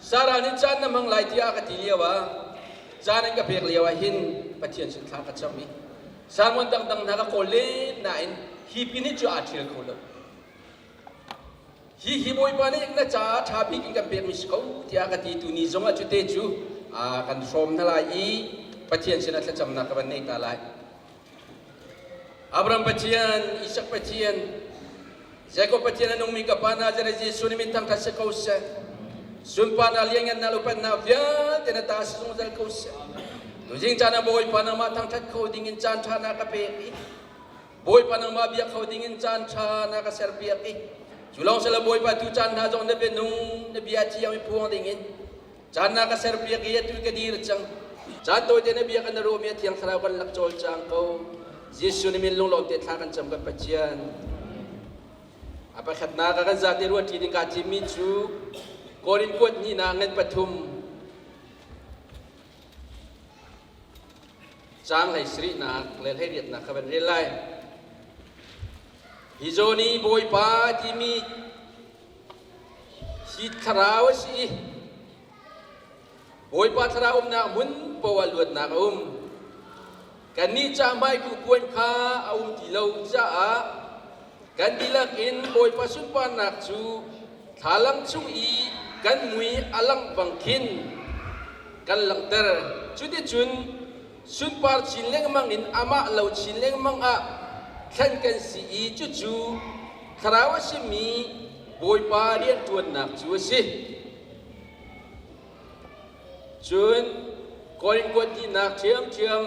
Sarah nih caan na hmang lai tiah a ka ti lio ah caan an ka pek lio ah hin Pathian sin thla ka cam i sermon dangdang hna ka kawl len nain hi pin hi cu aa ṭhial kho lo. Hi hi Bawipa nih na caah ṭha bik in kan pekmi si ko tiah ka ti tu ni zongah cute cu kan hrawm hna lai i Pathian sinah thlacamnak ka van nei ta lai. Abraham Pathian, Isak Pathian, Jacob Pathian a nungmi ka Pa Nazareth Jesuh nih min thangṭhat si ko seh. Sunparnak lianngannak le upatnak vialte na ta si zungzal ko seh. Tuzing caan ah Bawipa nangmah thangṭhat kho ding in caan ṭha na ka pek i Bawipa nangmah biak kho ding in caan ṭha na ka serpiak i cu lawng si lo Bawipa tu caan hna zong na bia nung na bia thiang i phuang ding in Caan na ka serpiak i atu ka dir cang. Caan tawite na bia kan na ruahmi a Thiang Thlarau kan lak cawlcang ko. Jesuh nih min lunglawm te thla kan cam kan Pathian. A pakhatnak ah kan zate ruahṭi ding kaa thimmi cu Korin kuat hnihnak ngan pathum caang hlei sarihnak le hleiriatnak kha van rel lai. Hi zawn i Bawipa timi Hi thlarau a si i Bawipa thlarau umnak hmun poah luatnak a um. Kannih ca hmaiku puan kha a um ti lo caah kan dihlak in Bawipa sunparnak cu thlalang chung i kan mui a langh bang khin kan langhter. Cuticun sunpar chin lengmang in amah lo chin lengmang ah thlen kan si i cucu thlarau a simi Bawipa rianṭuannak cu a si. Cun Korin kuat hnihnak ṭhiamṭhiam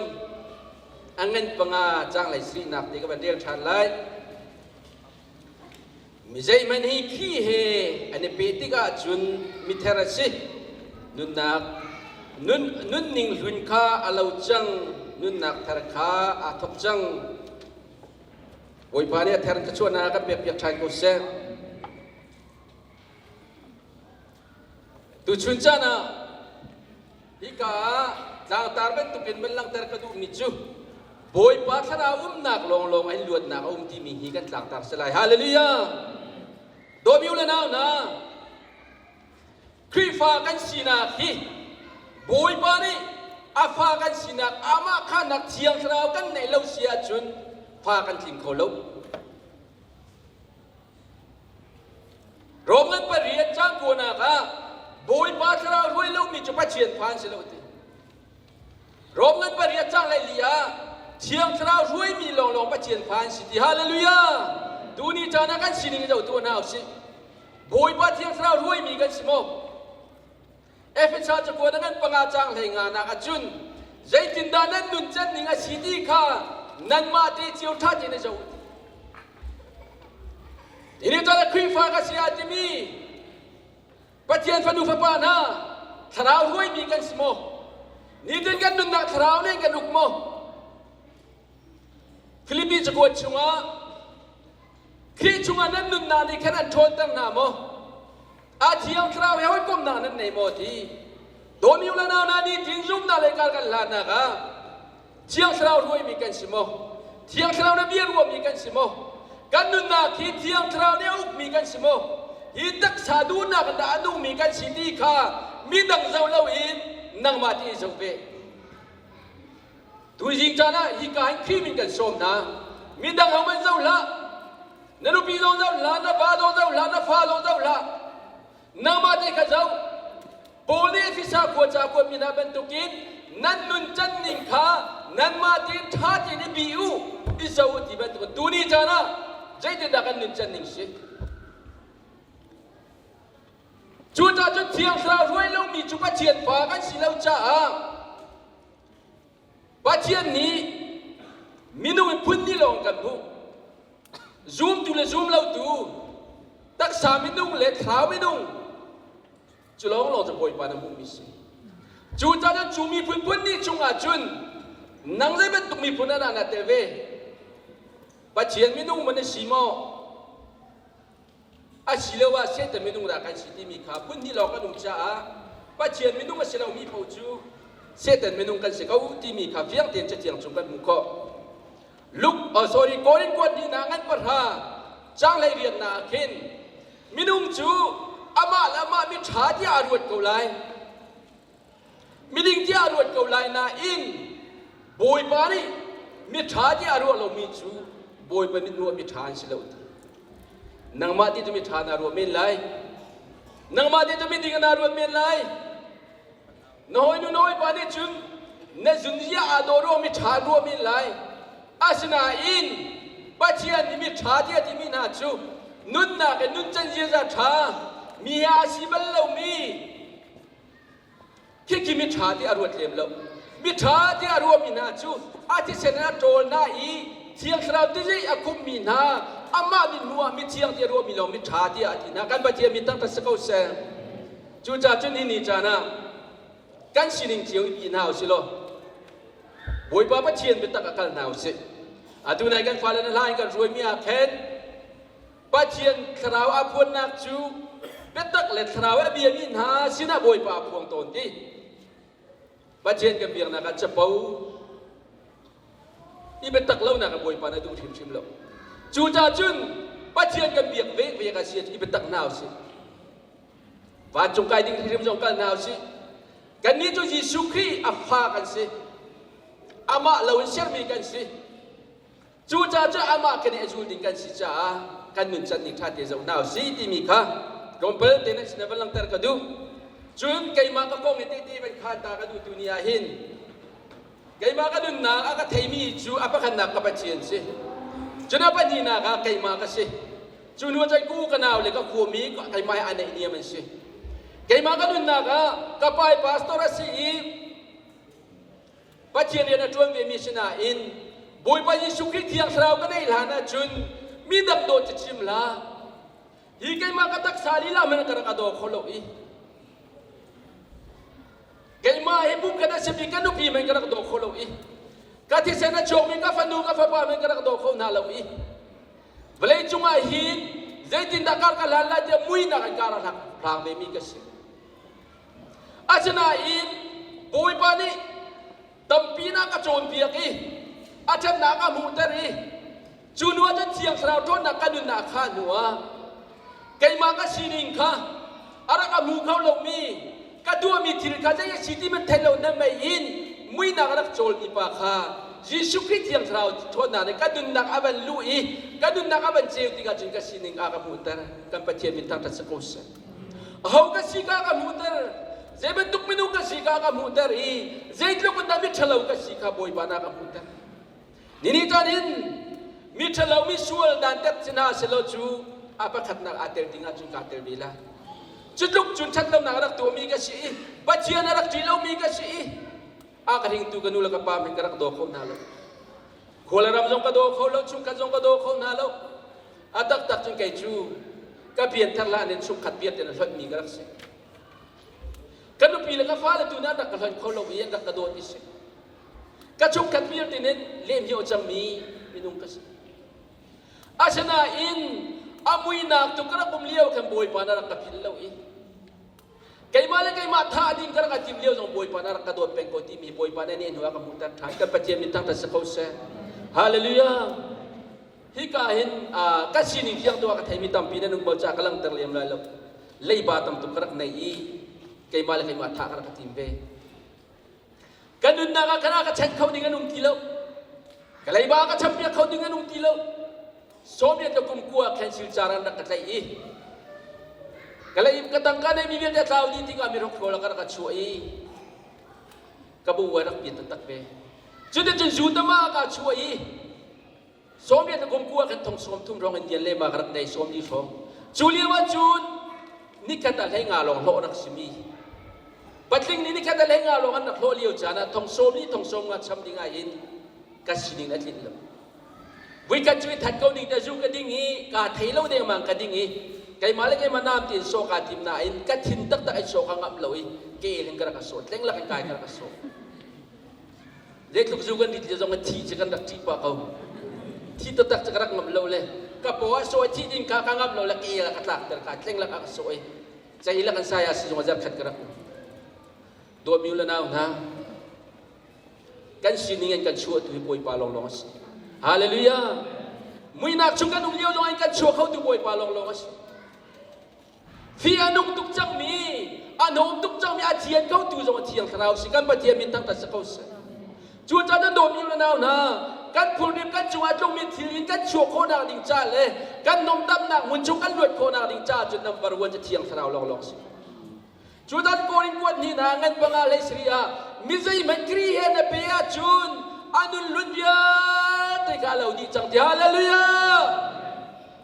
a ngan panga caanglei sarihnak te ka van rel ṭhan lai. Mi zeihmanh hi khi he an i peh tikah cun mither a si. Nunnak nun nunning hlun kha a lo cang, nunnak thar kha aa thawk cang. Bawipa nih a ther thluachuahnak kan pekpiak ṭhan ko seh. Tuchun caan ah hika ah tlangtar bantukin van langhter ka duhmi cu Bawipa thlarau umnak lawnglawng ah hin luatnak a um timi hi kan tlangtar si lai. Hallelujah! Dawmi u le nau hna, Khrihfa kan sinak hi Bawipa nih a fa kan sinak amah khanak Thiang Thlarau kan neih lo si ahcun fa kan tling kho lo. Rom ngan pariat cang kuanak ah Bawipa Thlarau hruai lomi cu Pathian fa an si lo ti. Rom ngan pariat cang lai li ah Thiang Thlarau hruaimi lawnglawng Pathian fa an si ti. Hallelujah! Tuni caan ah kan sining zoh tuah hna usih. Bawipa Thiang Thlarau hruaimi kan si maw? Efesa cakuat a ngan panga caang hlei nga nak ahcun zeitindah nan nuncan ning a si ti kha nanmah te cio ṭha tein i zoh u ti. Ini caan Khrihfa ka si ah timi Pathian fanu fapa hna thlarau hruaimi kan si maw? Nitin kan nunnak thlarau nih kan uk maw? Filipi cakuat chungah Khrih chungah nan nunnak nih khan an ṭhawnter hna maw? A Thiang Thlarau he hawikomhnak nan nei maw ti? Dawmi u le nau hna nih tin zumnak le kar kan hlannak ah Thiang Thlarau hruaimi kan si maw? Thiang Thlarau na bia ruahmi kan si maw? Kan nunnak hi Thiang Thlarau nih a ukmi kan si maw? Hi taksa duhnak in dah a nungmi kan si ti kha midang zoh loin nangmah ti i zoh ve. Tuzing caan ah hika hin Khrih min kan sawm hna. Midang ho man zoh hlah. Na nupi zong zoh hlah, na va zong zoh hlah, na fa zong zoh hlah. Nangmah te kha zoh. Paul nih Efesa khua ca kuatmi hna bantukin nan nuncan ning kha nanmah tein ṭha tein i bi u, i zoh u ti bantukin tuni caan ah zeitindah kan nuncan ning si? Cucaah cun Thiang Thlarau hruai lomi cu Pathian fa kan si lo caah Pathian nih minung in phun ni lawng kan hmuh. Zumtu le zum lotu, taksa minung le thlarau minung, cu lawnglawng cu Bawipa na hmuhmi si. Cucaah cu miphun phun nih chungah cun nang zei bantuk miphun ah dah naa tel ve? Pathian minung man na si maw? Asiloah Satan minung dah kan si timi kha phun hnih lawng kan um caah Pathian minung a si lomi paoh cu Satan minung kan si ko timi kha fiang tein Cathiang chung kan hmuh khawh. Luke, oh sorry, Korin kuat hnihnak ngan pahra caang hlei riannak ah khin minung cu amah le amah miṭha tiah aa ruat ko lai. Miding tiah a ruat ko lai nain Bawipa nih miṭha tiah a ruah lomi cu Bawipa nih ruah miṭha an si lo ti. Nangmah ti cu miṭha naa ruah men lai. Nangmah ti cu miding naa ruat men lai. Na hawinu na hawipa nih cun na zunzia aa dawh ruah miṭha an ruah men lai. Asinain Pathian nih miṭha tiah a timi hna cu nunnak in nuncan ziaza ṭha, mi he aa si bal lomi, Khikhi miṭha ti a ruat lem lo. Miṭha ti a ruahmi hna cu a thisen in a ṭawl hna i Thiang Thlarau ti a khummi hna amah min hnu ah mithiang ti a ruahmi lawng miṭha tiah a ti hna. Kan Pathian mi taktak si ko seh. Cucaah cun hi ni caan ah kan sining cio i pi hna u si law Bawipa Pathian biatak ah kal hna u sih. Atu nai kan fale na hla in kan hruaimi ah khin Pathian thlarau a phuannak cu biatak le thlarau a biami hna sinah Bawipa a phuang tawn ti. Pathian kan biaknak ah capo i biatak lonak ah Bawipa na duh hrimhrim lo. Cucaah cun Pathian kan biak ve ve a si i biatak hna usih. Vancung kai ding hrimhrim zong kal hna usih. Kannih cu Jesuh Khrih a fa kan si. Amah lo in sermi kan si. Cucaah cu amah kan i a zul ding kan si caah kan nuncan ning ṭha te zoh hna usih timi kha tlawmpal te nan sinah van langhter ka duh. Cun keimah ka kong i tehte van khaan ta ka duh tu ni ah hin keimah ka nunnak a ka theimi cu a pakhatnak ka Pathian si. Cun a pahnihnak ah keimah ka si. Cu hnu ah cun ku ka nau le ka khuami keimah he aa naihniam an si. Keimah ka nunnak ah ka pa i pastor a si i Pathian rian a ṭuan vemi sinain Bawipa Jesuh Khrih Thiang Thlarau ka neih hlan ahcun mi dang dawt cu chim hlah. Hi keimah ka taksa lila hmanh ka rak a daw kho lo i keimah hi pumkhat a simi ka nupi hmanh ka rak daw kho lo i ka thisen a chuakmi ka fanu ka fapa hmanh ka rak daw kho hna lo i vawlei cungah hin zeitindah kar ka hlan lai tiah muinak in kar a hlang vemi ka si. Asinain Bawipa nih tampi na ka cawnpiak i a ṭhatnak a hmuhter i cu hnu ah cun Thiang Thlarau ṭhawnnak ka nunnak kha hnu ah keimah ka sining kha a rak a hmu kho lomi ka tuahmi thil kha zei a si ti hmanh theih lo na mei in muihnak a rak cawlmi pa kha Jesuh Khrih Thiang Thlarau ṭhawnnak nih ka nunnak a van luh i ka nunnak a van ceu tikah cun ka sining a ka hmuhter. Kan Pathian min thangṭhat si ko seh. Aho ka si ka ka hmuhter, zei bantuk minung ka si ka ka hmuhter i zeitluk in dah miṭhalo ka si kha Bawipa na ka hmuhter. Nini caan hin miṭhalo misual dantat si hna selaw cu a pakhatnak aa tel ding ahcun kaa tel ve lai. Cu tluk cun ṭhatlonak a rak tuahmi ka si i Pathian a rak ṭih lomi ka si i a ka hringtu ka nu le ka pa hmanh ka rak daw kho hna lo. Khua le ram zong ka daw kho lo, chungkhat zong ka daw kho hna lo. A taktak cun kei cu ka pianthar hlan in chungkhat vialte na hlonhmi ka rak si. Ka nupi le ka fale tu nih an rak ka hlonh kho lo i an rak ka dawt i si. Ka chungkhat vialte nih lehmio cangmi minung ka si. Asinain a muinak tu ka rak um lio khan Bawipa na rak ka philh lo i keimah le keimah thah ding ka rak a tim lio zong Bawipa na rak ka dawt peng ko timi Bawipa nih hnu ah ka hmuhter ṭhan. Kan Pathian min thangṭhat si ko seh. Hallelujah. Hika hin ka sining fiang tu ah ka theimi tampi na nung bal caah ka langhter lem lai lo. Leiba tam tuk ka rak nei i keimah le keimah thah ka rak ka tim ve. Ka nunnak ah kana ka chan kho ding an um ti lo. Ka leiba ka champiak kho ding an um ti lo. Soviet le kum kua khensil caran rak ka tlaih i ka lei ka tangka nei mi vialte a tlau dih tikah mi hrokhrol ah ka rak ka chuah i ka bu a rak pian taktak ve. Cuticun Zutama ah ka chuah i Soviet na kum kua kan thong sawm thum rong in tian le ma ka rak nei sawm li hrawng. Cu lio ah cun nikhat ah hlei nga lawng hlawh rak simi. Patling nih nikhat ah hlei nga lawng an rak hlawh lio caan ah thong sawm li thong sawm nga cham ding ah hin ka sining a tlinh lo. Vuikhat cu i that ko ding te zu ka ding i kaa thei lo dengmang ka ding i keimah le keimah naam tiin sawh kaa tim nain ka thin taktak in sawh ka ngamh lo i ke hin ka rak a sawh tleng lak in kai ka rak a sawh. Zeitluk zu kan rit le zong a thi cu kan rak ṭih pah ko. Thi taktak cu ka rak ngamh lo le ka paw ah sawi thi ding kha ka ngamh lo le ke ka tlakter ka tleng lak ah ka sawi. Cei lak an saya si zong a zarkhat ka rak um. Dawtmi u le nau hna, kan sining in kan chuah tu hi Bawipa lawnglawng a si. Hallelujah! Muinak chung kan um lio zong in kan chuah kho tu Bawipa lawnglawng a si. Fi a nung tuk cangmi, a hnawm tuk cangmi, a thian kho tu zong a Thiang Thlarau si. Kan Pathian min thangṭhat si ko seh. Cucaah nan dawtmi u le nau hna, kan phurrim kan cungah tlungmi thil in kan chuah khawhnak ding ca le kan nomdamnak hmun chung kan luat khawhnak ding caah cun number one cu Thiang Thlarau lawnglawng si. Cutan Korin kuat hnih hna ngan panga hlei sarih ah mi zeihmanh Khrih he na pe ahcun a nun hlun vialte kha a lo dih cang ti hallelujah!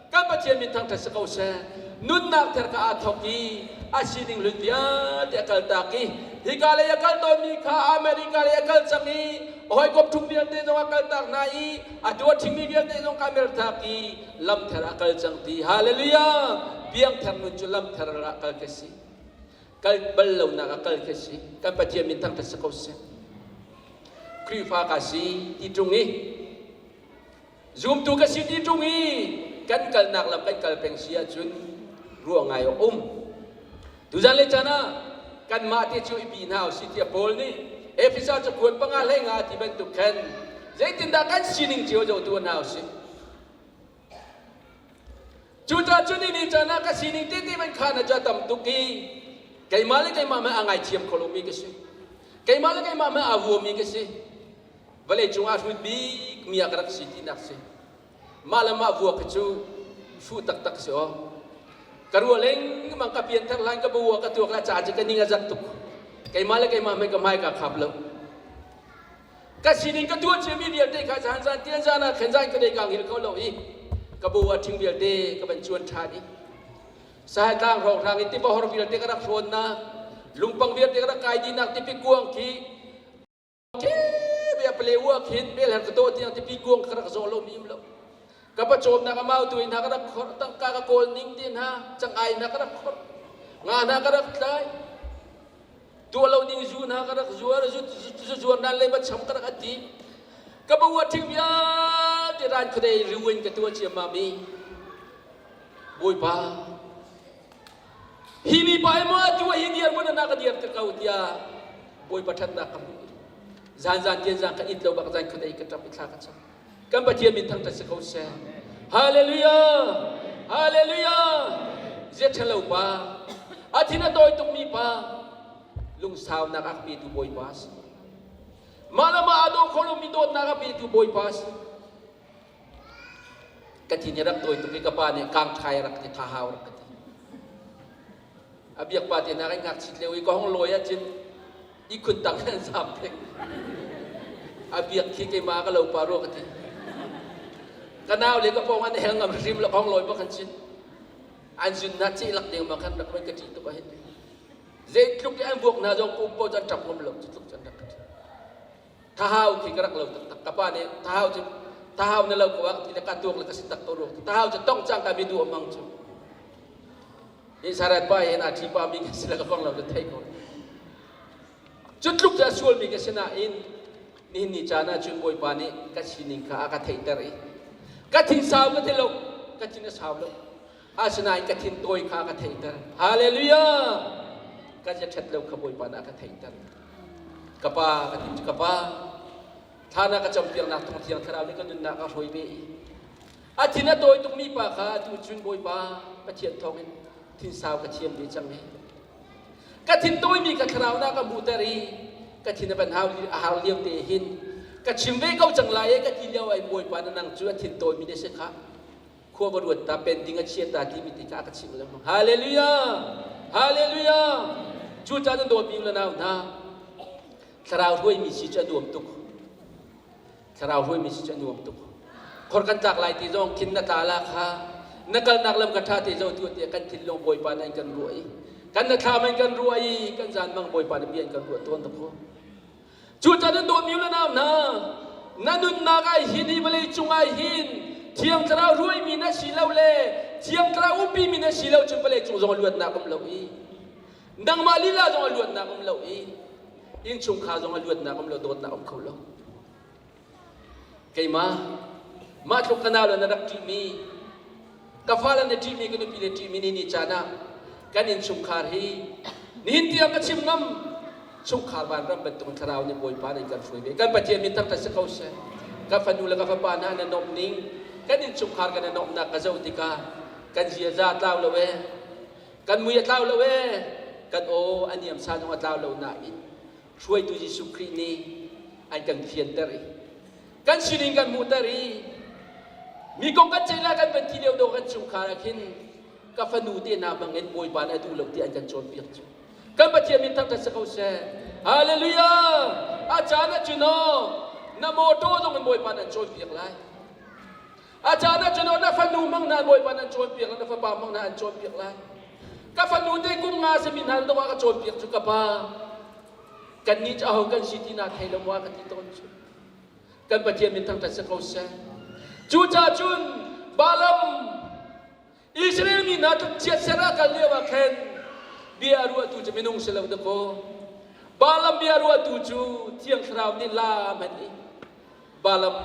Kan Pathian min thangṭhat si ko seh. Nunnak thar kha aa thawk i a sining hlun vialte a kaltak i hika lei a kal tawnmi kha America lei a kal cang i a hawikom ṭhum vialte zong a kaltak hna i a tuah ṭhingmi vialte zong kha a mertak i lam thar a kal cang ti. Hallelujah! Piangthar nun cu lam thar ah kal ka si. Kal bal lonak ah kal ka si. Kan Pathian min thangṭhat si ko seh. Khrihfa ka si ti ṭung i Zumtu ka si ti ṭung i kan kalnak lam kan kal peng si ahcun ruah ngai awk um. Tuzan le caan ah kanmah te cu i pi hna usih tiah Paul nih Efesa cakuat panga hlei nga ti bantuk khan zeitindah kan sining cio zohtu hna usih. Cucaah cu ni ni caan ah ka sining tete man kha na ca tam tuk i keimah le keimah mah a ngaithiam kho lomi ka si. Keimah le keimah mah aa vuami ka si. Vawleicung ah hrut bik mi ah ka rak si tinak si. Mah le mah vuak hi cu hruh taktak si aw. Ka rua lengmang ka pianthar hlan ka bua ka tuak la ca cu ka ning a zak tuk. Keimah le keimah mei ka hmai ka khap lo. Ka sining ka tuah ciami vialte kha zan zan tian zan ah khan zan ka dei ka hngilh kho lo i ka bua ṭhing vialte ka van cuan ṭhan i Sahai tlang hrawnghrang in tiva hor vialte ka rak hrawn na lungpang vialte ka rak kai dinak tipi kuang khi Ke pale ua khin bel her ka to tiang tipi kuang ka rak zaw lo mi um lo. Ka pa cawmnak a mau tu in ha ka rak khor tangka ka kawl ning ti hna cang ai hna ka rak khor nga hna ka rak tlai tuah lo ding zu hna ka rak zuar zu zu zuar nan le ba cham ka rak ati ka ba ua thing vialte ran khuadei riuin ka tua ciam ma mi Bawipa Hi mipa hi maw atu hi dir mun na ka dir te ko tiah Bawipa ṭhatnak ka hmuh. Zan zan tian zan ka it lo bak zan khuadei ka ṭap i thla ka cam. Kan Pathian min thangṭhat si ko seh. Hallelujah! Hallelujah! Zia ṭhalo pa, a thin a tawi tukmi pa, lungsaunak a petu Bawipa a si. Mah le mah aa daw kho lomi dawtnak a petu Bawipa a si. Ka thin hi rak tawi tuk i ka pa nih kangṭhai a rak ti thahau rak ka ti. A biak pa te hna kan ngakchit lio i ka hong lawi ahcun ihkhun tang an zaam peng. A biak khi keimah ka lo pa rua ka ti. Ka nau le ka pawng an hel ngam hrim lo ka hong lawi bak an cin. An zun na ceh lak ding ma khan rak mai ka ṭih tuk ahhin. Zeitluk i an vuak hna zong kum paoh cu an ṭap ngam lo cu tluk cu an rak ka ṭih. Thahau khi ka rak lo taktak. Ka pa nih thahau cu thahau na lo ko ah ti le ka tuak le ka si tak ko ruang. Thahau cu tong cang ka mi duh amang cu. Hi sarat pa hin a ṭhi pa mi ka si le ka kong lo ka thei ko. Cu tluk cu a sual mi ka si nain nihin ni caan ah cun Bawipa nih ka sining kha a ka theihter i ka thin sau ka ti lo ka thin a sau lo asinain ka thin tawi kha a ka theihter hallelujah ka zia ṭhat lo kha Bawipa nih a ka theihter Ka pa ka ti cu ka pa thla na ka campiaknak thawng thiang thlarau nih ka nunnak a hruai ve i a thin a tawi tukmi pa kha atu cun Bawipa Pathian thawngin thinsau ka thiam ve cang i ka thin tawimi ka thlarau na ka hmuhter i ka thin a van hau a hau lio te hin ka chim ve ko cang lai e ka ti lio ai Bawipa na nang cu a thin tawimi na si kha khua va ruat ta pending a chia ta timi ti kha a ka chimh lengmang hallelujah hallelujah cu caan an dawtmi le nau hna thlarau hruaimi si cu a nuam tuk thlarau hruaimi si cu a nuam tuk khor kan tlak lai ti zong khin na tla la kha na kalnak lam ka tha te zo tu tiah kan thinlung bawipa na in kan ruah i kan na thlam in kan ruah i kan zan mang bawipa na bia in kan ruah tawn tuk Cucaah nan dawtmi le nau hna, na nunnak ah hin hi vawlei cungah hin Thiang Thlarau ruaimi na si lo le Thiang Thlarau upimi na si lo cun vawlei cung zong luatnak um lo i nangmah lila zong a luatnak um lo i innchungkhar zong a luatnak um lo dawtnak um kho lo. Keimah mah tluk ka nau le na rak ṭihmi ka fale na ṭihmi ka nupi le ṭihmi ni ni caan ah kan innchungkhar hi nihin tiang ka chim ngam chungkhar vanram bantuk thlarau nih Bawipa nih kan hruai ve kan Pathian min thangṭhat si ko seh ka fanu le ka fapa hna na nuamh ning kan innchungkhar kan i nuamhnak ka zoh tikah kan ziaza tlau lo ee. Kan mui a tlau lo ee, kan aw a niam sa zong a tlau lo nain hruaitu Jesuh Khrih nih an kan fianter i kan sining kan hmuhter i mi kong kan ceih lai kan van ti lio do kan chungkhar ah khin ka fanu te hna bangin Bawipa nih a duh lo ti an kan cawnpiak cu. Kan Pathian min thangṭhat si ko seh. Hallelujah! A caan ah cun aw na mawṭaw zong in Bawipa nih an cawnpiak lai. A caan ah cun aw na fanu hmang hna Bawipa nih an cawnpiak lai, na fapa hmang hna an cawnpiak lai. Ka fanu te kum nga simi hna dawh ah ka cawnpiak cu ka pa. Kannih cu aho kan si ti naa thei lo maw ka ti tawn cu. Kan Pathian min thangṭhat si ko seh. Cucaah cun Balaam Israel mi hna cu chiatser ah kal lio ah khan bia a ruahtu cu minung si lo dakaw. Balaam bia ruahtu cu Thiang Thlarau nih la hmanh i Balaam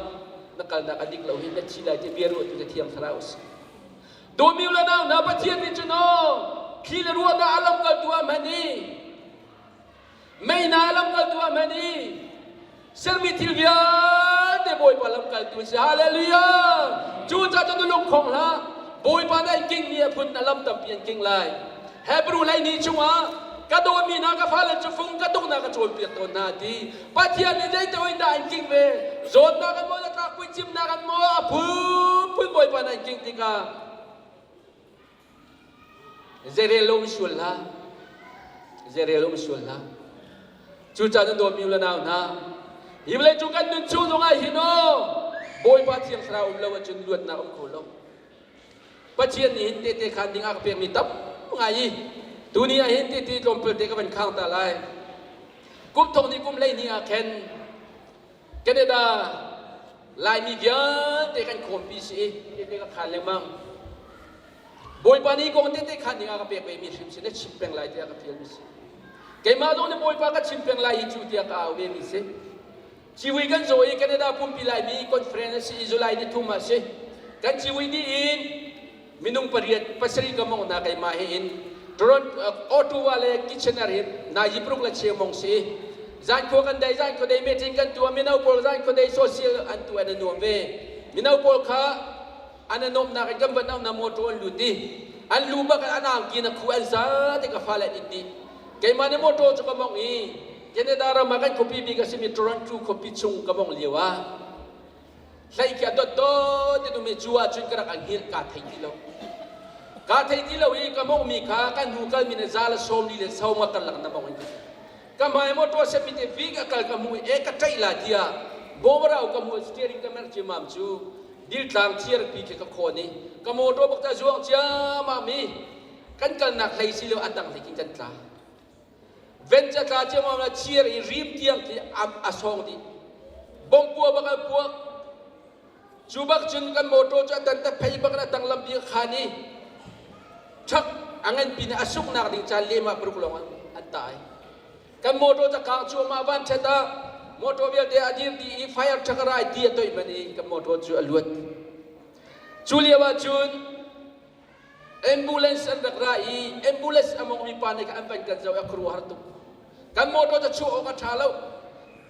na kalnak a dik lo hi na thi lai ti bia ruahtu cu Thiang Thlarau a si. Dawmi le nau hna Pathian nih cun aw thli le ruahnak a lamkaltu ah hman i Mei na lamkaltu ah hman i sermi thil vialte Bawipa lamkaltu si. Hallelujah! Cu ca cu lung khong hlah. Bawipa nih an kingmi a phun a lam tampi an king lai. Hebrew lei ni chungah ka dawtmi hna ka fale cu fung ka tuknak ka cawnpiak tawn hna ti. Pathian nih zeite in dah an king ve? Zawtnak an maw, tlakpui cimnak an maw, a phunphun Bawipa nih an king tikah Zeirel lo um sual hlah. Zeirel um sual hlah. Cucaah nan dawtmi u le nau hna, hi vawlei cung kan nun chung zongah hin aw Bawipa Thiang Thlarau um lo ahcun luatnak um kho lo. Pathian nih hin tehte khaan ding ah ka pekmi tam ngai i tuni ah hin tehte tlawmpal te ka van khang ta lai. Kum thong ni kum 12 ah khan Canada Laimi vialte kan khawmpi si i tete ka khaan lengmang. Bawipa nih kong tete khaan ding ah ka pek ve mi hrim si na chim peng lai tiah ka fial mi si. Keimah zong nih Bawipa ka chim peng lai hi cu tiah ka au ve mi si. Ciwi kan zaw i Canada pumpi Laimi conference a si i July ni thum ah si. Kan ciwi dih in minung pariat pasarih ka mong na keimah he in Toronto Ottawa le Kitchener hi nazi paruk le cheu mong si zan khua kan dai zan khua dei meeting kan tuah mino pawl zan khua dei social an tu an nuam ve mino pawl kha an nuamnak in kan van na motor an lut i an lu bak an angki na khu an za te ka fa le it dih keimah nih motor cu ka mong i Canada ram ah kan khuapi bik a simi Toronto khuapi chung ka mong lio ah Hlei khi a dotdot in um i cu ahcun ka rak ang hngilh kaa thei ti lo. Kaa thei ti lo i ka mawngmi kha kan hnu kalmi nih za le sawm li le som a karlak na mawng in ka ka hmai motor semi te vik a kal ka hmu i e ka ṭaih la tiah bawmarau ka hmu steering ka merh ciamam cu diltlang thiarpi khi ka khawn i ka motor bak ta zuang ciamam i kan kalnak hlei si lo a tang hlei khin kan tla Ven ca tla ciammam la chir i rim tiang khi a sawng dih. Bom pua bak an puak. Cu bak cun kan motor cu a tan ta phei bak in a tang lampi a khan i truck a ngan pin a suknak ding ca lem ah paruk lawng an ta ai. Kan motor ca kang cu amah van ṭhet ah motor vialte a dir dih i fire truck a rai ti a toih man i kan motor cu a luat. Cu lio ah cun Ambulance an rak ra i ambulance a mongmi pa nih khan an van kan zoh i a khuaruahhar tuk. Kan motor cu chuah awk a ṭha lo.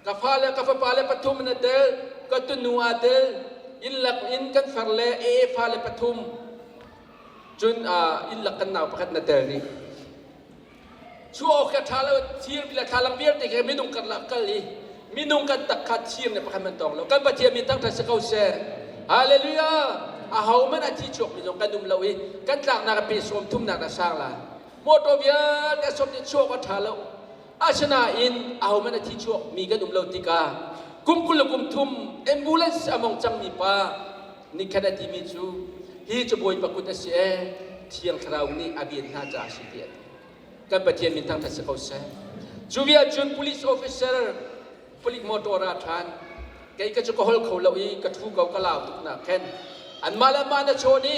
Ka fale ka fapa le pathum in a tel, ka tunu aa tel, inn lak in kan far le AA fale pathum, cun inn lak kan nau pakhat na tel rih. Chuah awk a ṭha lo, thir le thlalang vialte khi minung karlak kal i minung kan tak kha thir nih pakhat man tawng lo. Kan Pathian min thangṭhat si ko seh. Hallelujah! Aho hmanh a thi chuakmi zong kan um lo i kan tlaknak a pe sawm thumnak dah sang la. Motor vialte a sawm nih chuah awk a ṭha lo. Asinain aho hmanh a thi chuakmi kan um lo tikah kum 20 le kum thum ambulance a mong cangmi pa nih khan a timi cu hi cu Bawipa kut a si ee Thiang Thlarau nih a ven hna caah a si tiah a ti. Kan Pathian min thangṭhat si ko seh. Cu vial cun police officer palik motor ah ṭhan kei ka cu ka hol kho lo i ka ṭhu ko ka lau tuk nak khan anmah le anmah na chawn i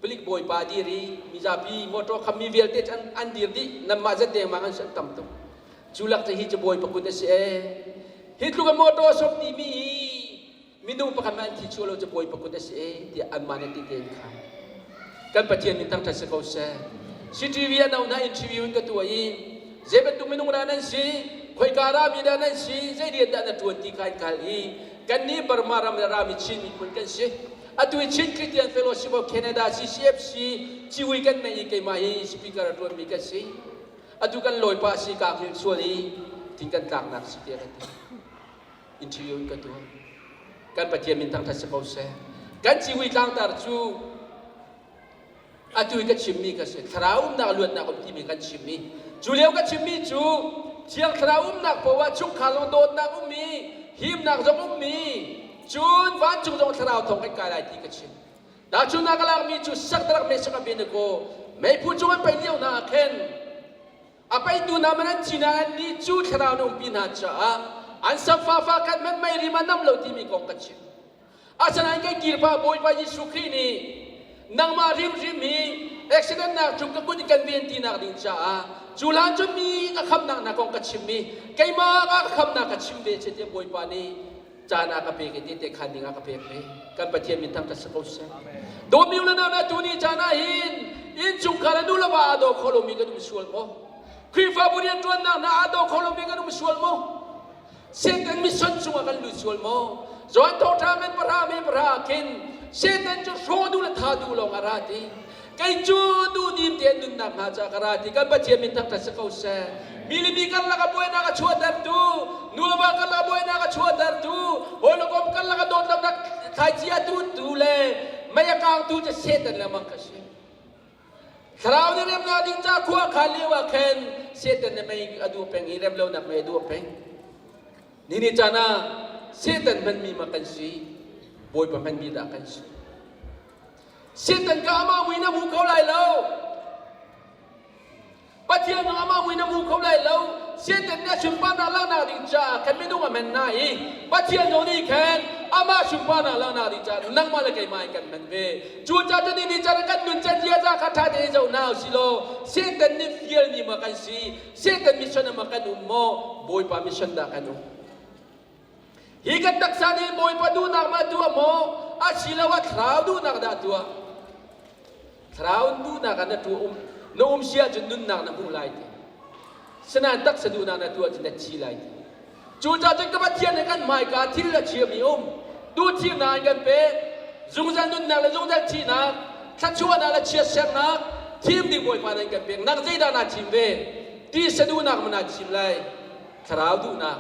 palik bawipa dir i mizapi motor khammi vialte cu an dir dih nanmah zat dengmang an tam tuk cu lak cu hi cu bawipa kut a si ee hi tluk a motor sop timi hi minung pakhat mah an thi chuah lo cu Bawipa kut a si e tiah anmah nih ti tein kha kan Pathian min thangṭhat si ko seh. CTV an auh hna interview in ka tuah i zei bantuk minung dah nan si khoika rami dah nan si zei rian dah na ṭuan ti kha in ka hal i kannih Burma ram le rami Chin miphun kan si. Atu i Chin Christian Fellowship of Canada CCFC civui kan neih i keimah hi speaker a ṭuanmi ka si. Atu kan lawipa si kaa hngilh sual i thing kan tlaknak si tiah ka ti. Interview in ka tuah. Kan Pathian min thangṭhat si ko seh. Kan civui tlangtar cu atu i ka chimmi ka si. Thlarau umnak luatnak um timi kan chimmi. Cu lio ka chimmi cu Thiang Thlarau umnak poah ah chungkhar zong dawtnak ummi, himnak zong ummi, cun vancung zong thlarau thawng kan kai lai ti ka chim. Tahchunhnak ka lakmi cu Saktarak Meshach Abednego meiphu cung an paih lio hna ah khin a paihtu hna man an thi nain annih cu thlarau na umpi hna caah an samfa fa khat hmanh mei rim a nam lo timi kong ka chim. Asinain kan kirpa Bawipa Jesuh Khrih nih nangmah hrimhrim hi accident nak cung ka kut in kan ven ti nak ding caah cu hlan cun mi ka khamnak hna kong ka chim i keimah ka khamnak ka chim ve che tiah Bawipa nih caan a ka pek i tehte khan ding a ka pek ve. Kan Pathian min thangṭhat si ko seh. Dawtmi u le nau na tu ni caan ah hin innchungkhar le nu le va aa daw kho lomi kan um sual maw? Khrihfabu rianṭuannak hna aa daw kho lomi kan um sual maw? Satan mission chungah kan lut sual maw? Johan thawngṭha men pahra me pahra ah khin Satan cu hrawh duh le tha duh lawng a ra ti. Kei cu duhdim tein nunnak hnga ca ka ra ti. Kan Pathian min thangṭhat si ko seh. Mi le mi karlak ah buainak a chuahtertu, nu le va karlak ah buainak a chuahtertu, hawi le kom karlak ah dawtlonak thlaici a tutu le mei a kaangtu cu Satan lengmang kha si. Thlarau nih remnak ding ca khua a khan lio ah khan Satan nih mei a duh peng i remlonak mei a duh peng. Nini caan ah Satan hmanmi ma kan si, Bawipa hmanmi dah kan si. Satan ka amah mui na hmu kho lai lo. Pathian nang amah mui na hmu kho lai lo. Satan nih a sunparnak langhnak ding caah khan minung a hman hna i Pathian zong nih khan amah sunparnak langhnak ding caah nangmah le keimah in kan hman ve. Cucaah cu ni caan kan nun can ziaza kha ṭha tein zoh hna usih law Satan nih fialmi ma kan si, Satan mission ah ma kan um maw, Bawipa mission dah kan um? Hi kan taksa nih Bawipa duhnak ma tuah maw asiloah thlarau duhnak dah tuah? Thlarau duhnak ah na tuah um na um si ahcun nunnak na hmuh lai ti. Sinain taksa duhnak na tuah cun na thi lai ti. Cucaah cun ka Pathian nih kan hmaika thil a chiami um duhthimnak an kan pek zungzal nunnak le zungzal thihnak thluachuahnak le chiatsernak thim ding Bawipa nih an kan pek nang zeidah naa thim ve tisa duhnak ma naa thim lai thlarau duhnak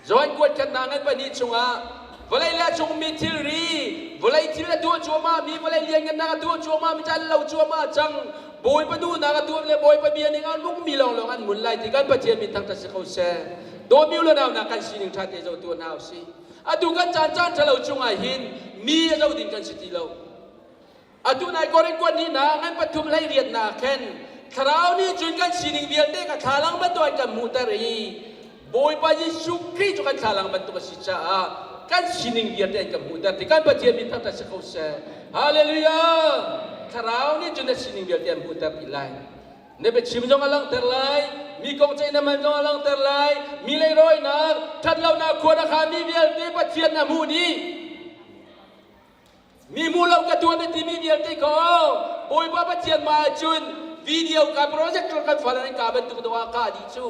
Johan kuat khatnak ngan pahnih chungah vawlei le a chungmi thilri, vawlei thil a tuah cuahmah mi, vawlei lianngannak a tuah cuahmah mi cu an lo cuahmah cang. Bawipa duhnak a tuah le Bawipa bia ning a nungmi lawnglawng an hmun lai ti kan Pathian min thangṭhat si ko seh. Dawtmi u le nau hna kan sining ṭha te zoh tuah hna usih. Atu kan caan caan ṭhalo chungah hin mi a zoh ding kan si ti lo. Atu nai Korin kuat ni hna ngan pathum hlei riat na khen thlarau nih cun kan sining vialte ka thlalang bantuk an kan hmuhter i Bawipa Jesuh Khrih cu kan thlalang bantuk a si caah kan sining vialte an kan hmuhter ti kan Pathian min thangṭhat si ko seh. Hallelujah! Thlarau nih cun na sining vialte an hmuhter ti lai. Na biachim zong a langhter lai, mi kong ceih na man zong a langhter lai, mi leirawinak, ṭhatlonak khua na khaan mi vialte Pathian na hmuh dih. Mi hmu lo ka tuan na timi vialte ko Bawipa Pathian mah ahcun video ka projector kan fal an ka bantuk dawh ah ka dih cu.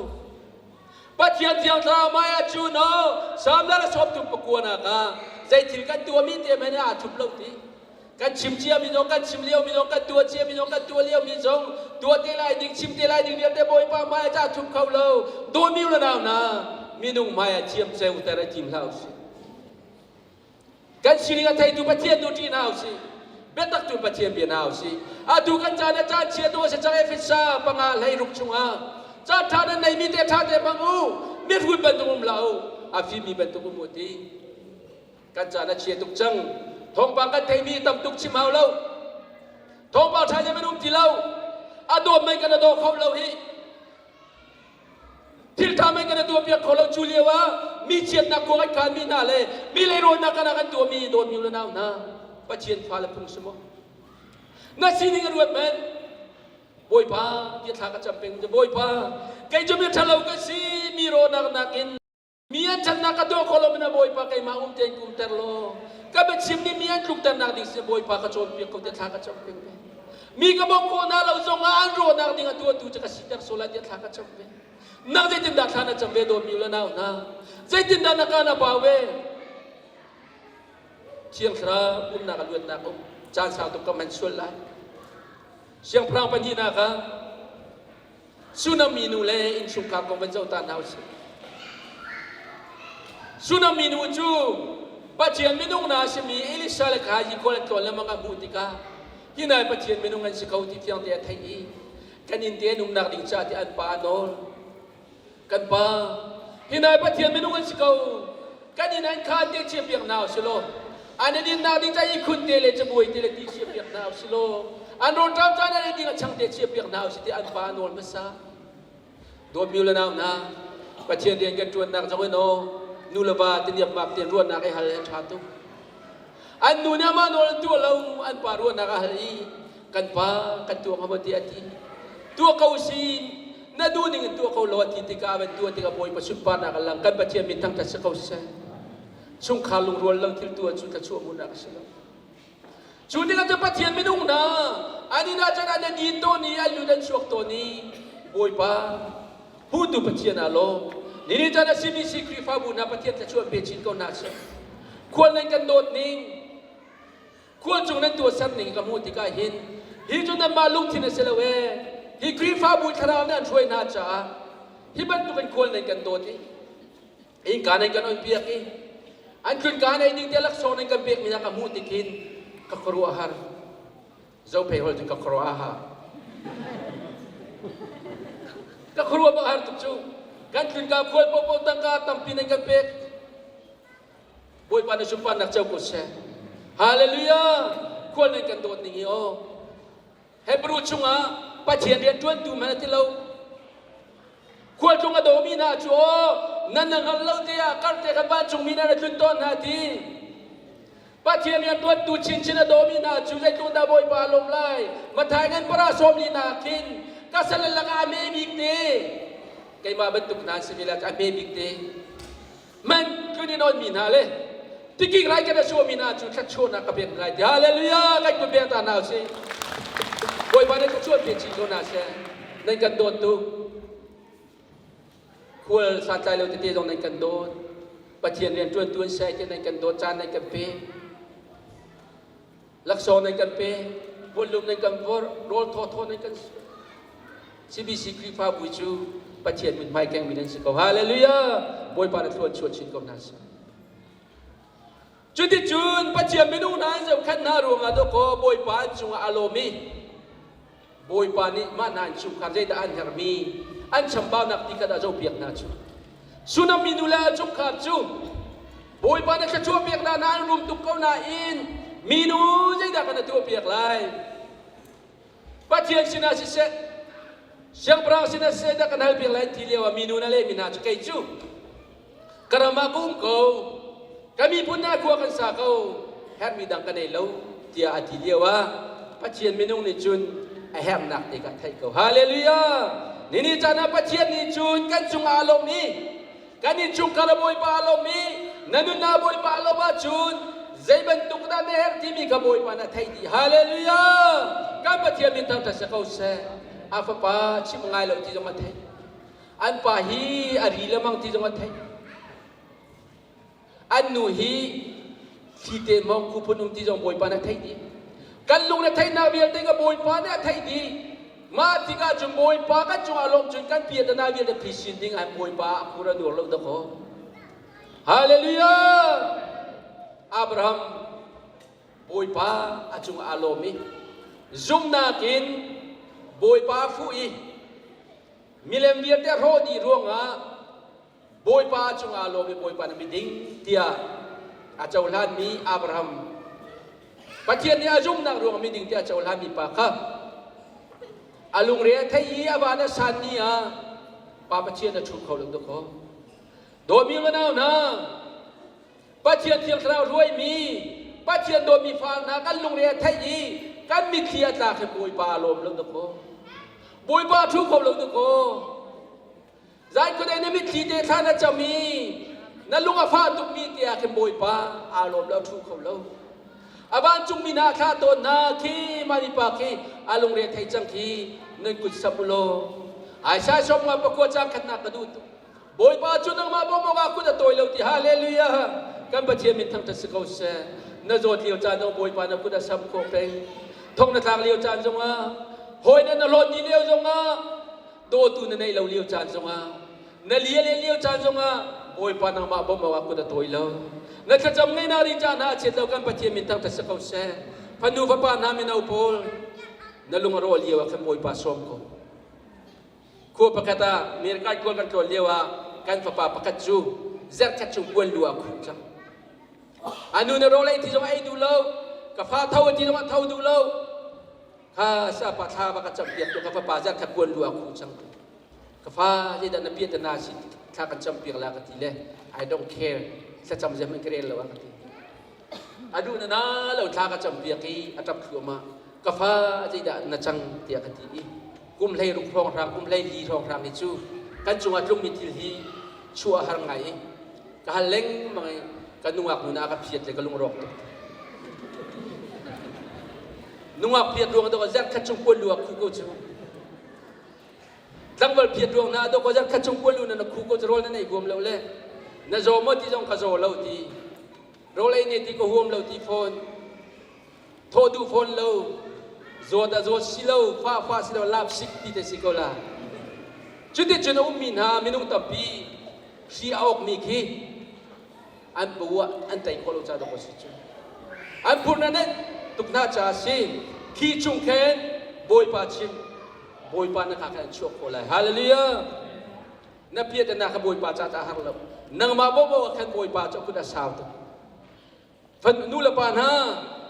Pathian thiang thlarau mah ahcun no Salm la sawm tum pakua nak ah zei thil kan tuahmi te men aa thup lo ti. Kan chim cia mi zong kan chim lio mi zong kan tuah cia mi zong kan tuah lio mi zong tuah te lai ding chim te lai ding vialte Bawipa hmai ah thup kho lo. Dawmi u le nau hna minung hmai ah thiam ceu ter a tim hlah usih. Kan sining a theitu Pathian tu ṭih hna usih. Biatak tu Pathian bia hna usih. Atu kan caan ah caan chia tu a si cang Efesa panga hlei ruk chungah caan ṭha nan neimi te ṭha te hmang u. Mihrut bantuk um hlah u. A fimmi bantuk um u ti. Kan caan a chia tuk cang. Thawngpang kan theimi tam tuk chim hau lo. Thawngpang ṭha zeihmanh um ti lo. A dawm mei kan a daw kho lo hi. Thil ṭha mei kan i tuahpiak kho lo cu lio ah mi chiatnak khua kan khanmi hna le mi leirawinak kan ah kan tuahmi dawtmi u le nau hna Pathian fale phung si maw? Na sining a ruat men Bawipa ti thla ka cam peng Bawipa kei cu mi ṭhalo ka si mi rawnak nakin Mi an ṭhatnak ka tuah kho lo na Bawipa keimah um tein ka umter law ka biachim nih mi an tlukternak ding sin Bawipa ka cawnpiak ko tiah thla ka cam peng ve. Mi ka bawmh khawh hna lo zongah an rawhnak ding a tuahtu cu ka siter sual lai tiah thla ka cam ve. Nang zeitindah thla na cam ve dawtmi u le nau hna? Zeitindah na ka na pau ve? Thiang Thlarau umnak a luatnak um caan sau tuk ka man sual lai. Siangpahrang pahnihnak ah Sunami nu le innchungkhar kong van zoh ta hna usih. Sunami nu cu Pathian minung na simi Elisha le kha yi khual an tlawn lengmang a hmuh tikah hi nai Pathian minung an si ko ti fiang te a theih i kan inn te an umnak ding caah ti an pa a nawl. Kan pa, hi nai Pathian minung an si ko. Kan inn an khaan te chia piak hna usih law an i dinnak ding ca ihkhun te le cabuai te le ti chia piak hna usih law an rawlṭam caan an ei ding a chang te chia piak hna usih ti an pa a nawl hmasa. Dawtmi u le nau hna, Pathian rian kan ṭuannak zong in aw nu le va tiniapmap tein ruahnak i hal hi a ṭha tuk. An nu nih amah nawl an tuah lo, an pa ruahnak a hal i kan pa kan tuah hnga maw ti a ti. Tuah ko sin, na duh ning in tuah ko law a ti tikah van tuah tikah Bawipa sunparnak a lang. Kan Pathian min thangṭhat si ko seh. Chungkhar lungrual lo thil tuah cu thluachuah hmuhnak a si lo. Cu tikah cu Pathian minung hna an inn ah cun an i din tawn i an lut an chuak tawn i Bawipa Hutu Pathian ah law nini caan a CBC Khrihfabu hna Pathian thluachuah pe chin ko hna seh. Khual nan kan dawt ning, khual cung nan tuahser ning ka hmuh tikah hin hi cu nanmah lungthin a si lo ee. Hi Khrihfabu thlarau nih an hruai hna caah hi bantuk in khual nan kan dawt i innka nan kan on piak i an tlunka nei ding te laksawng nan kan pekmi hna ka hmuh tik hin ka khuaruah har. Zophei holh cu ka khuaruah a ha. Ka khuaruah bak har tuk cu. Kan tlunka khual popo tangka tampi nan kan pek. Bawipa na sunparnak co ko seh. Hallelujah! Khual nan kan dawt ning hi aw. Hebrew chungah Pathian rian ṭuantu hmanh a ti lo. Khualtlung a dawmi hna cu aw nan na hngalh lo te ah karte khan vancungmi nan a tlun tawn hna ti. Pathian rianṭuantu chinchin a dawmi hna cu zeitluk dah Bawipa a lawm lai. Mathai ngan para sawmli hna khin ka sal lakah a hme bik te keimah bantuk hna si mi lakah a hme bik te man tlun in onmi hna le tikik rai kan a suami hna cu thluachuahnak ka pek lai ti hallelujah kan kun pek ta hna usih Bawipa nih thluachuah pe chin ko hna seh nan kan dawt tuk Khual santlai lo tete zong nan kan dawt. Pathian rian ṭuantu an si ti nan kan dawt caan nan kan pe. Laksawng nan kan pe. Puanlum nan kan vorh. Rawl thawthaw nan kan CBC Khrihfabu cu Pathian mithmai kengmi nan si ko. Hallelujah! Bawipa na thluan chuah chin ko hna seh. Cuticun Pathian minung hna an zohkhenh hna ruangah dawkaw Bawipa an cungah a lawm i Bawipa nih mah hna innchungkhar zeidah an herhmi an chambaunak ti kha dah zohpiak hna cu. Sunami nu le a chungkhar cu Bawipa na thluachuah pek hna na an rum tuk ko nain minu zeidah kan na tuahpiak lai? Pathian sinah siseh, siangpahrang sinah siseh dah kan halpiak lai ti lio ah minu na lehmi hna cu kei cu ka ram ah ka um ko, ka miphun hna khua kan sa ko, herhmi dang ka nei lo tiah a ti lio ah Pathian minung nih cun a herhnak te kha theih ko. Hallelujah! Nini caan ah Pathian nih cun kan cungah a lawm i kan innchungkhar a Bawipa a lawm i na nunnak Bawipa a lawm ahcun zei bantuk dah na herh timi kha Bawipa na theih dih. Hallelujah! Kan Pathian min thangṭhat si ko seh. A fapa chim ngai lo ti zong a theih. An pa hi a ri lemang ti zong a theih. An nu hi thli te mong khu phun um ti zong Bawipa nih a theih dih. Kan lung le theihnak vialte ka Bawipa nih a theih dih. Mah tikah cun Bawipa kan cungah lawm cun kan piatana vialte phisin ding ah Bawipa a khur a nur lo dakaw. Hallelujah! Abraham Bawipa a cungah aa lawm i zumhnak in Bawipa a fuh i milem vialte a hrawh dih ruangah Bawipa cungah lawm i Bawipa na miding tiah a cohlanmi Abraham Pathian nih a zumhnak ruangah miding tiah a cohlanmi pa kha a lungre a thei i a van a san ni ah Pa Pathian a ṭhu kho lo dakaw. Dawmi unau hna, Pathian Thiang Thlarau hruaimi Pathian dawtmi fa hna kan lungre a theih i kan mitthli a tlak hi Bawipa a lawm lo dakaw. Bawipa a ṭhu kho lo dakaw. Zaikhua na mitthli te thla na cam i na lung a fah tukmi tiah khin Bawipa aa lawm lo ṭhu kho lo. A vancungmi hna thlah tawn hna khi mah mipa khi a lungre thei cang khi nan kut sap u law. Isaiah 59 caang khatnak ka duh tuk. Bawipa cu nangmah bawmh awkah kut a tawi lo ti hallelujah kan Pathian min thangṭhat si ko seh. Na zawt lio caan zong Bawipa na kut a sam khawh peng. Thong na tlak lio caan zongah, hawi na na hlawt dih lio zongah, dawtu na neih lo lio caan zongah, na lia len lio caan zongah Bawipa nangmah bawmh awkah kut a tawi lo. Na thlacam ngeihnak ding caan hna a chiat lo kan Pathian min thangṭhat si ko seh. Fanu fapa hna mino pawl na lung a rawh lio ah khan Bawipa sawm ko. Khua pakhat ah America kual kan tlawn lio ah kan fapa pakhat cu zerkhat chung puan lu ah khuh cang. A nu na rawl ei ti zong ei duh lo, ka fa tho a ti zong a tho duh lo. Kha sapa thla va ka campiak tu ka fapa zerkhat puan lu ah khuh cang. Ka fa zeidah na piah na si thla kan campiak la ka ti le I don't care thlacam zem in ka rel lo a ka ti. A duh na na lo thla ka campiak i a ṭap thluahmah. Ka fa zeidah na cang tiah ka ti i kum hlei ruk hrawnghrang kum hlei li hrawnghrang hi cu kan cungah tlungmi thil hi chuah a har ngai i ka hal lengmang i ka nungak nu na ka phiat le ka lungrawk tuk. Nungak phiat ruang to zarh khat chung puan lu a khu ko cu. Tlangval phiat ruang na do ko zarh khat chung puan lu na na khu ko cu rawl na nei huam lo le na zaw maw ti zong ka zaw lo ti rawl ei ne ti ka huam lo ti fawn Thawh duh fawn lo, zawt a zawt si lo, fah fah si lo, lap sik ti te si ko la. Cuticun a ummi hna minung tampi hri a awkmi khi an paw ah an tei khawh lo ca dawk a si cu. An phurna neih tuk hna caah a si. Khi chung khen Bawipa chim, Bawipa na ka khan an chuak khawh lai. Hallelujah! Na piat na kha Bawipa ca ca har lo. Nangmah bobo ah khan Bawipa cu a kut a sau tuk. Nu le pa hna,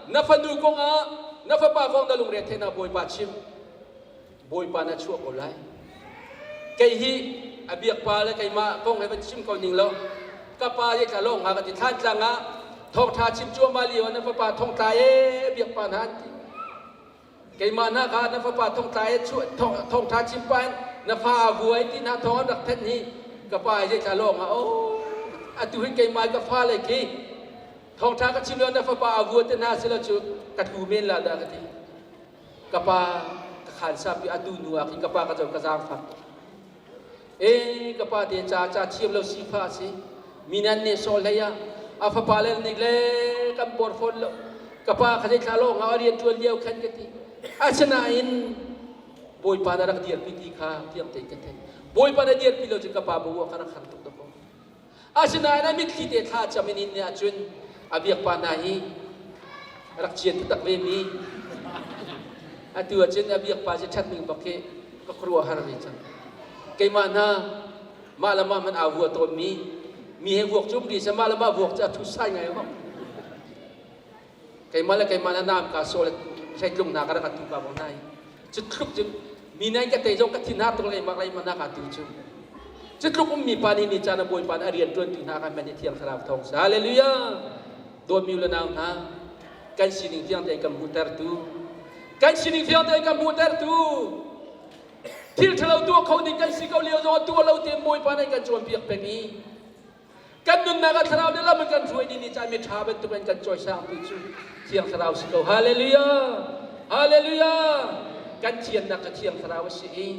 na fanu kongah na fapa kong na lungre theihnak Bawipa chim. Bawipa na chuah ko lai. Kei hi a biak pa le keimah kong he van chim ko ning lo. Ka pa ye thla lawng nga ka ti thlan tlang ah thawngtha chim cuahmah lio na fapa thongtla e biak pa hna an ti. Keimah hna kha na fapa thongtla e thawngtha chim pa in na fa a vuai ti hna thawng an rak thanh hi ka pa ye thla lawng ah oh atu hin keimah ka fa le khi thawngtha ka chim lo na fapa a vua te hna sila cu ka tlu men la dah ka ti ka pa ka khan sapi atu nu ah khin ka pa ka zo ka zaangfak e ka pa te ca ca thiam lo si fa si minan ne so hlei ah a fapa le nik le kan por fawn lo ka pa kha thla lo nga rian tuan lio khan ka ti asinain bawipa na rak dirpi ti kha tiang te ka thei bawipa na dirpi lo cu ka pa bu ka rak har tuk da ko asinain a mitthli te thla cham in in ahcun a biak pa hna hi rak cian taktak ve mi atu ahcun a biak pa si ṭhat ning bak hi ka khuaruah har ve cang keimah hna mah le mah man aa vua tawn mi mi he vuak cu um sa mah le mah vuak cu a thu sai ngai bak keimah le keimah na naam ka so le hreitlung hna ka rak atu ka bang nai cu tluk cu mi nai ka tei zong ka thin har tuk le mak lai mana ka tu cu cu tluk ummi pa nih ni caan a bawipa a rian tuan tu hna kan man i thiang thlarau thawng sa hallelujah dawtmi le nau hna kan sining fiang tein kan hmuhtertu kan sining fiang tein kan hmuhtertu Thil ṭhalo tuah kho ding kan si ko lio zongah tuah lo tein Bawipa nih kan cawnpiak peng i kan nunnak ah thlarau nih lam in kan hruai ni ni caan mi ṭha bantuk in kan cawisangtu cu Thiang Thlarau si ko. Hallelujah! Hallelujah! Kan thiannak cu Thiang Thlarau a si i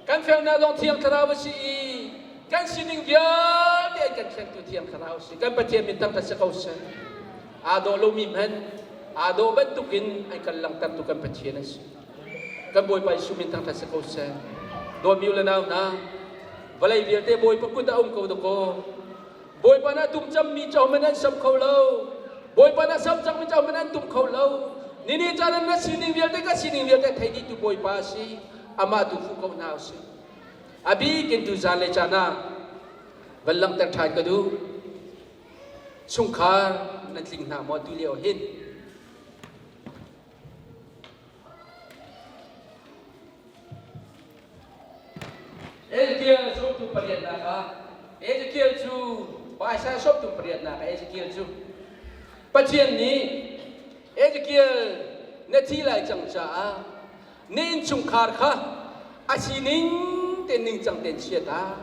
kan felnak zong Thiang Thlarau a si i kan sining vialte an kan thlengtu Thiang Thlarau a si. Kan Pathian min thangṭhat si ko seh. Aa dawh lomi hmanh aa dawh bantukin an kan langhtertu kan Pathian a si. Kan Bawipa Jesuh min thangṭhat si ko seh. Dawtmi u le nau hna, vawlei vialte Bawipa kut ah um ko dakaw. Bawipa na tum cammi cu ahohmanh an sam kho lo. Bawipa na sam cangmi cu ahohmanh an tum kho lo. Nini caan na sining vialte ka sining vialte thei dihtu Bawipa a si. Amah tu fuh ko hna usih. A bik in tu zan le caan ah van langhter ṭhan ka duh. Chungkhar nan tling hna maw tu lio hin? Ezekiel sawmtu pariatnak ah Ezekiel cu Isaiah sawmtu pariatnak ah Ezekiel cu Pathian nih Ezekiel na thi lai cang caah na innchungkhar kha a sining tein ningcang tein chia ta.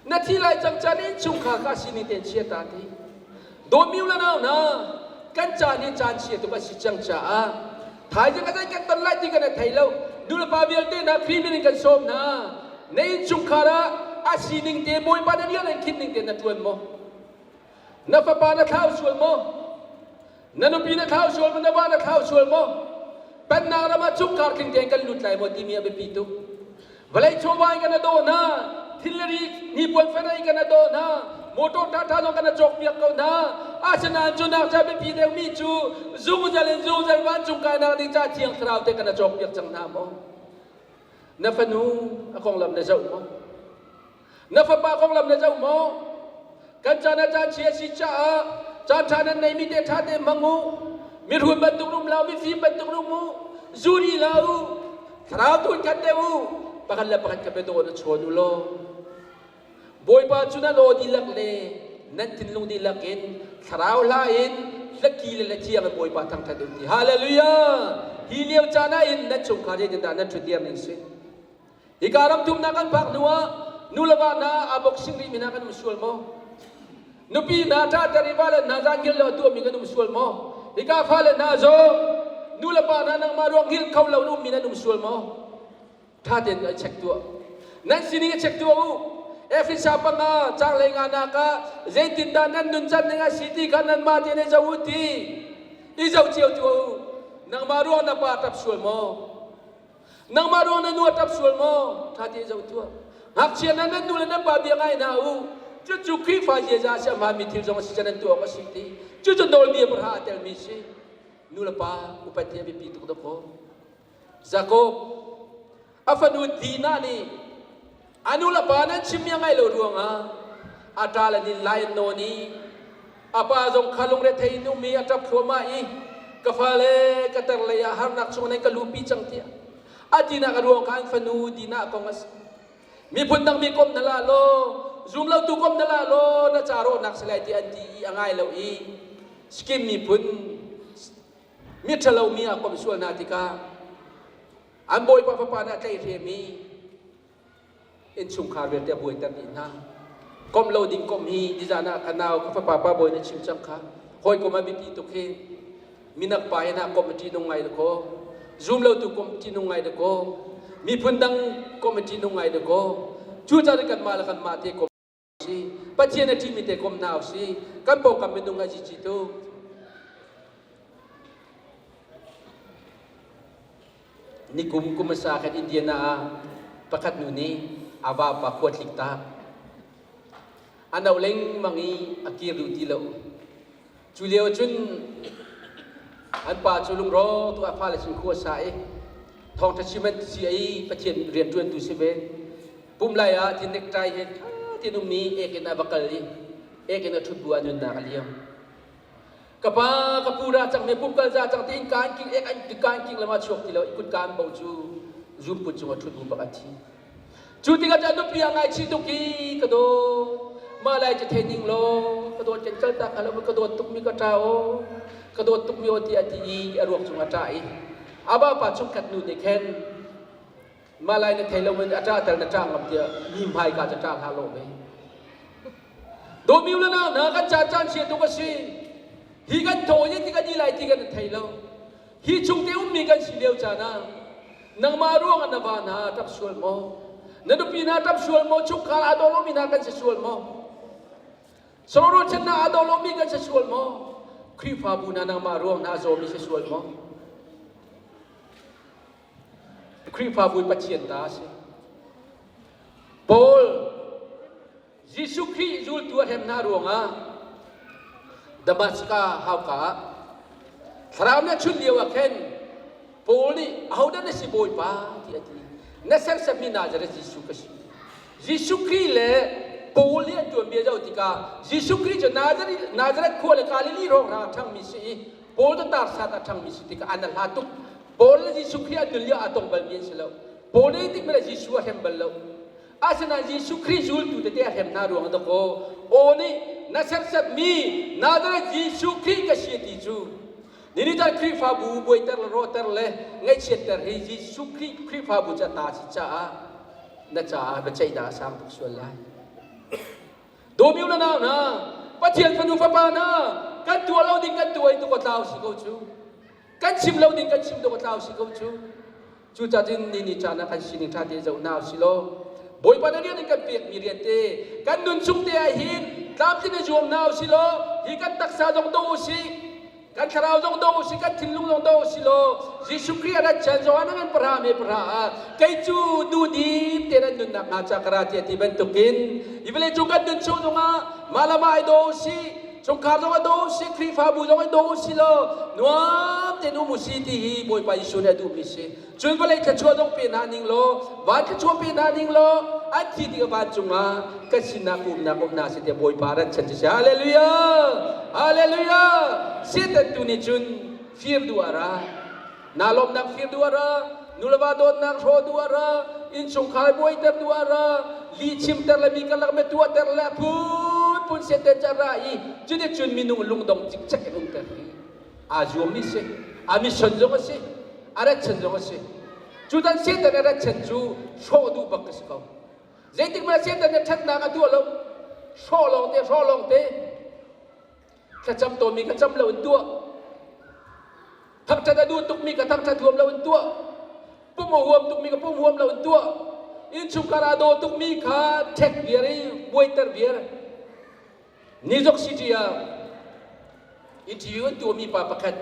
Na thi lai cang caan in chungkhar kha sining tein chia ta ti. Dawtmi u le nau hna, kan caan hi caan chia tuk a si cang caah thaizing a zei kan ton lai ti kan i thei lo. Nulepa vialte hna Khrih min in kan sawm hna. Na innchungkhar ah a sining te Bawipa na rian an khinh ning te na ṭuan maw? Na fapa na thlau sual maw? Na nupi na thlau sual maw? Na va na thlau sual maw? Pennak ram ah chungkhar tling tein kan lut lai maw timi a biapi tuk. Vawlei chawva in kan a daw hna, thilri hnipuan fanai kan a daw hna, motor ṭhaṭha zong kan a cawkpiak ko hna. Asinain cu nak ca biapi deuhmi cu zungzal in zungzal vancung kainak ding ca Thiang Thlarau te kan a cawkpiak cang hna maw? Na fanu a konglam na zoh maw? Na fapa konglam na zoh maw? Kan caan ah caan chia si caah caan ṭha nan neimi te ṭha te hmang u. Mihrut bantuk rum lo, mifim bantuk rum u. Zuri la u. Thlarau tu in khat deuh u. Pakhat le pakhat ka biadaw na chawn u law. Bawipa cu nan aw dihlak le nan thinlung dihlak in thlarau hla in hlaki le le thiang in Bawipa thangṭhat u ti. Hallelujah! Hi lio caan ah in nan chungkhar zeitindah nan ṭhutdiam ning si? Hika ram thumnak kan phak hnu ah nu le va hna aa boxing rihmi hna kan um sual maw? Nupi hna ṭater i vale hna zan hngilh lo a tuahmi kan um sual maw? Hika fale hna zong nu le pa hna nangmah ruang hngilh kho lo in ummi nan um sual maw? Ṭha tein i check tuah. Nan sining i check tuah u. Efesa panga caang lei nga nak ah zeitindah nan nuncan ning a si ti kha nanmah tein i zoh u ti i zoh cio tuah u. Nangmah ruang na pa ṭap sual maw? Nangmah ruang na nu a ṭap sual maw? Ṭha tein zoh tuah. Ngakchia nan nan nu le nan pa bia ngai hna u. Cucu Khrihfa ziaza a si a hmaanmi thil zong a si can an tuah awk a si ti. Cucu nawlbia pahra a telmi si. Nu le pa upat hi a biapi tuk dawkaw. Jakob a fanu Dinah nih a nu le pa nan chimmi a ngaih lo ruangah a ṭa le nin lai an nawn i A pa zong kha lungrethei in um i a ṭap thluahmah i ka fale ka tar lei ah harnak chung nan ka luhpi cang tiah a tinak a ruang kha an fanu Dinah kong a si. Miphun dang mi kom na la law zum lo tu kom na la law na ca rawhnak si lai ti an ti i a ngai lo i Skim miphun mi ṭhalo mi ah kom sual hna tikah an bawipa fapa nih a tlaihhrem i innchungkhar vialte a buaiter dih hna. Komh lo ding komh hi nizan ah ka nau ka fapa pa bawi na chim cang kha. Hawikom a biapi tuk hi. Minak pa he na komh a ṭihnung ngai dakaw. Zum lo tu komh ṭihnung ngai dakaw. Miphun dang komh a ṭihnung ngai dakaw. Cucaah kanmah le kanmah te komh si. Pathian a ṭihmi te komh hna usih. Kan pawngkam minung a zici tuk. Nikum kum hmasa khan Indiana ah pakhat nu nih a vapa khua tlik tak. A no lengmang i a kir duh ti lo. Cu lio cun an pa cu lungrawk tuk a fale sin khua sa i thawngṭha chim an si i Pathian rianṭuantu si ve. Pum lai ah thin necktie he ṭha tein ummi ek in a va kal i ek in a ṭhut bu ah nunnak a liam. Ka pa ka pu ra cang me pum kal za cang tiin kaan king ek an kaan king lama chuak ti lo i kut kaan bo cu zumput cung a ṭhut bu bak a thi. Cu tikah cun nupi ah ngaichih tuk i ka dawt mah lai cu thei ning law ka dawt kan kal tak hnga lo ka dawt tukmi ka ṭa aw ka dawt tukmi aw tiah a ti i a ruak cung a ṭah i a vapa chungkhat nu nih khan mah lai na thei lo in a ṭah tel na ṭah ngam tiah mi hmaika cu ṭah hlah law ve. Dawmi le nau hna kan ca caan chia tuk a si. Hi kan thaw i ti kan i lai ti kan thei lo. Hi chungte ummi kan si lio caan ah nangmah ruang ah na va hna ṭap sual maw? Na nupi hna ṭap sual maw? Chungkhar aa daw lomi hna kan si sual maw? Sawruchannak aa daw lomi kan si sual maw? Khrihfabu hna nangmah ruang hna a zawmi si sual maw? Khrihfabu Pathian ta a si. Paul Jesuh Khrih zultu a hrem hna ruangah Damascus hauka ah thlarau nih a chun lio ah khan Paul nih ahodah na si Bawipa ti a ti. Na sersiammi Nazareth Jesuh ka si. Jesuh Khrih le Paul nih an tuanbia zoh tikah Jesuh Khrih cu Nazareth khua le Galilee hrawnghrang a ṭhangmi si i Paul cu Tarsat a ṭhangmi si tikah an a hla tuk. Paul le Jesuh Khrih an nun lio aa tong balmi an si lo. Paul nih tik hmanh ah Jesuh a hrem bal lo. Asinain Jesuh Khrih zultu tete a hrem hna ruang dakaw aw nih na sersiammi Nazareth Jesuh Khrih ka si ti cu ninitan Khrihfabu buaiter le rawhter le ngaihchiatter hi Jesuh Khrih Khrihfabu ca ta si caah na caah biaceihnak a sang tuk sual lai. Dawmi u le nau hna, Pathian fanu fapa hna, kan tuah lo ding kan tuah i tuk a tlau si ko cu. Kan chim lo ding kan chim tuk a tlau si ko cu. Cucaah cun ni ni caan ah kan sining ṭha te zoh hna usih law Bawipa na rian in kan pekmi rian te kan nun chung te ah hin Tlamtlin i zuam hna usih law hi kan taksa zong daw usih, kan thlarau zong daw usih, kan thinlung zong daw usih law Jesuh Khrih a rat chan zong ah nan kan pahra me pahra ah kei cu duhdim te nan nunnak hnga ca ka ra tiah ti bantukin hi vawlei cung kan nun chung zongah mah le mah i daw usih, chungkhar zong i daw usih, Khrihfabu zong i daw usih law nuam tein um usih ti hi Bawipa Jesuh nih a duhmi si. Cun vawlei thluachuah zong pe hna ning law, van thluachuah pe hna ning law, an thi tikah vancung ah ka sinah ka umnak um hna seh tiah Bawipa rat chan siseh. Hallelujah! Hallelujah! Satan tu nih cun fir duh a ra. Naa lawmhnak fir duh a ra. Nuleva dawtnak hrawh duh a ra. Innchungkhar buaiter duh a ra. Lih chimter le mi karlak me tuahter le a phunphun Satan cu a ra i cuticun minung lungdong cikcek in umter hi aa zuammi si. A mission zong a si. A rat chan zong a si. Cu dan Satan a rat chan cu hrawh duh bak a si ko. Zeitik hmanh Satan nih ṭhatnak a tuah lo. Hrawh lawng te, hrawh lawng te. Thlacam tawnmi ka cam lo in tuah. Thangṭhat a duh tukmi ka thangṭhat huam lo in tuah. Pum a huam tukmi ka pum huam lo in tuah. Innchungkhar aa daw tukmi kha ṭhek viar i buaiter viar. New York City ah interview an tuahmi pa pakhat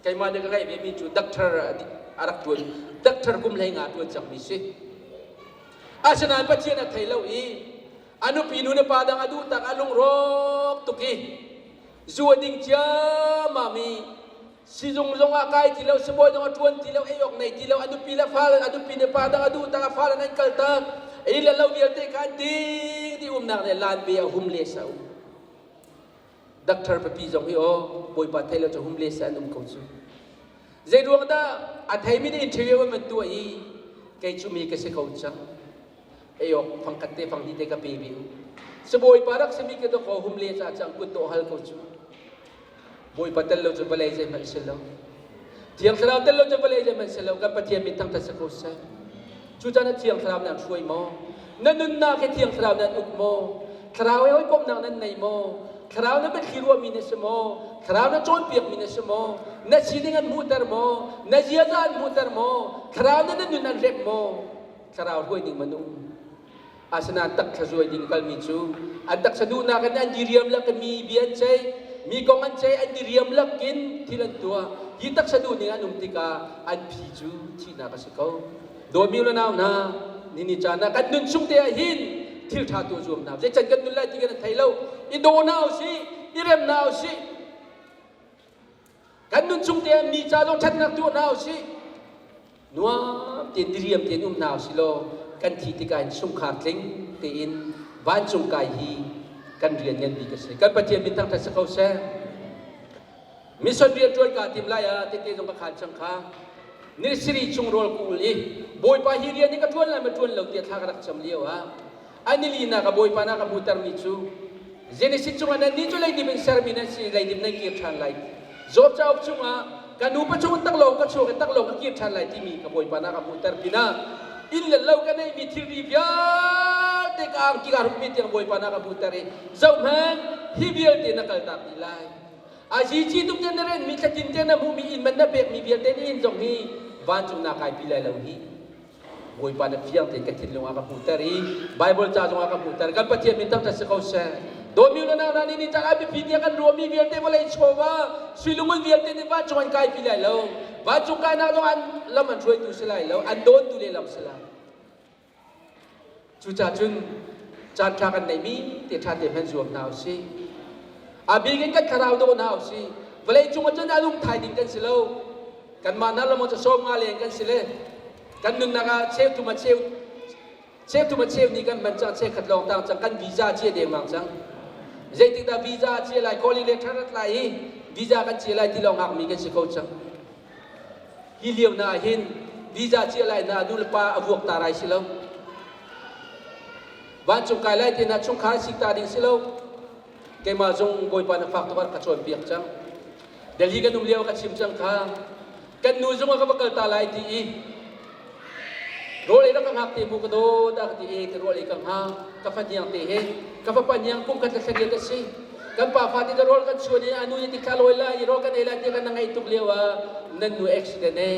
keimah nih ka ngaih vemi cu doctor a rak ṭuan doctor kum 15 ṭuan cangmi si. Asinain Pathian a thei lo i a nupi nu le pa dang a duh tak a lungrawk tuk i zu a ding ciammam i sizung zong ah kai ti lo sibawi zong a ṭuan ti lo ei awk nei ti lo a nupi le fale a nupi le pa dang a duh tak a fale nan kal tak ei le lo vialte kha an ding ti umnak le lan ve a hum le sa um doctor papi zong hi aw bawipa thei lo cu hum le sa an um ko cu zei ruang dah a theimi nih interview an van tuah i kei cu mi ka si ko cang ei awk fangkhat te fang te ka pe ve u sibawi pa rak simi ka dok hum le ca cang kut dawh hal ko cu Bawipa tel lo cu vawlei zeihmanh si lo. Thiang Thlarau tel lo cu vawlei zeihmanh si lo. Kan Pathian min thangṭhat si ko seh. Cucaah na Thiang Thlarau nan hruai maw? Na nunnak hi Thiang Thlarau nan uk maw? Thlarau he hawikomhnak nan nei maw? Thlarau na biathli ruahmi na si maw? Thlarau na cawnpiakmi na si maw? Na sining an hmuhter maw? Na ziaza an hmuhter maw? Thlarau na na nun an remh maw? Thlarau hruai ning manung. Asinain takthla zuai ding kalmi cu an taksa duhnak in an diriam lak in mi bia an ceih, mi kong an ceih, an diriam lak in thil an tuah. Hi taksa duhning an um tikah an phi cu thihnak a si ko. Dawtmi u le nau hna, nini caan ah kan nun chung te ah hin thil ṭha tuah zuam hna. Zeican kan nun lai ti kan thei lo. I daw hna usih, i rem hna usih. Kan nun chung te ah mi ca zong ṭhatnak tuah hna usih. Nuam tein diriam tein um hna usih law kan thih tikah hin chungkhar tling tein vancung kai hi kan rian ngan bik a si. Kan Pathian min thangṭhat si ko seh. Mission rian ṭuan kaa tim lai ah tete zong ka khaan cang kha. Ni siri chung rawl ka ul i Bawipa hi rian hi ka ṭuan lai ma ṭuan lo tiah thla ka rak cam lio ah a nili nak a Bawipa na ka hmuhtermi cu Genesis chungah nannih cu leidip in sermi nan si leidip nan kir ṭhan lai. Job cauk chungah ka nupa chung taklawng ka chuak i taklawng ka kir ṭhan lai timi ka Bawipa na ka hmuhter pinah inn le lo ka neihmi thilri vialte ka angki kaa hrukmi tiang Bawipa na ka hmuhter i zohhmanh hi vialte na kaltak dih lai. A zici tuk te na renmi thlatin te na hmuhmi inn man na pekmi vialte na inn zong hi vancung na kaipi lai lo hi. Bawipa na fiang tein ka thinlung ah ka hmuhter i Baibal ca zong ah ka hmuhter. Kan Pathian min thangṭhat si ko seh. Dawtmi u le nau hna nih ni caan ah biapi tiah kan ruahmi vialte vawlei chawva suilungun vialte nih vancung an kaipi lai lo. Vancung kainak zong an lam an hruaitu si lai lo, an dawntu lehlam si lai. Cucaah cun caan ṭha kan neihmi te ṭha te hman zuam hna usih. A bik in kan thlarau daw hna usih. Vawlei cung ah cun a lung thai ding kan si lo. Kanmah hna lam cu 50 leng kan si le kan nunnak ah cheu thum a cheu cheu thum a cheu ni kan hman cang chekhat lawng tang cang kan visa cia dengmang cang zeitik dah visa cia lai calling letter rat lai i visa kan cia lai ti lawng ngakmi kan si ko cang hi lio na ah hin visa cia lai na nu le pa a vuak ta rai si lo vancung kai lai te na chungkhar sik ta ding si lo keimah zong bawipa na fak tuk ka cawnpiak cang Delhi kan um lio ka chim cang kha kan nu zung ah ka va kal ta lai ti i rawl ei rak ka hngak te mu ka dawt a ka ti i ka rawl ei ka hngak ka fa hniang te he ka fapa hniang kum khat le thla riat a si kan pa fa ti rawl kan chuan i anu nih tikha lawi lai i rawl kan ei lai ti kan na ngaih tuk lio ah nan nu accident e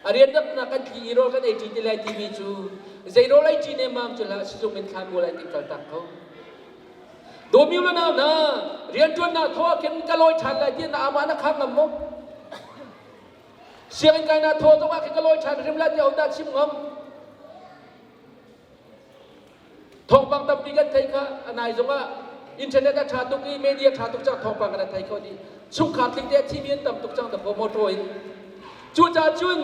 a rian rak na kan thli i rawl kan ei ṭi ti lai timi cu zei rawl ei ṭi ne mam cu hlah sizung in thlan mual an tin kal tak ko. Dawmi le nau hna, rianṭuannak thaw ah khin ka lawi ṭhan lai ti na amah na khang ngam maw? Sianginn kainak thaw zong ah khin ka lawi ṭhan hrim lai ti hodah chim ngam? Thawngpang tampi kan thei kha a nai zong ah internet a ṭha tuk i media ṭha tuk cang thawngpang kan thei kho dih. Chungkhar tling te a thimi an tam tuk cang dakaw motor in. Cucaah cun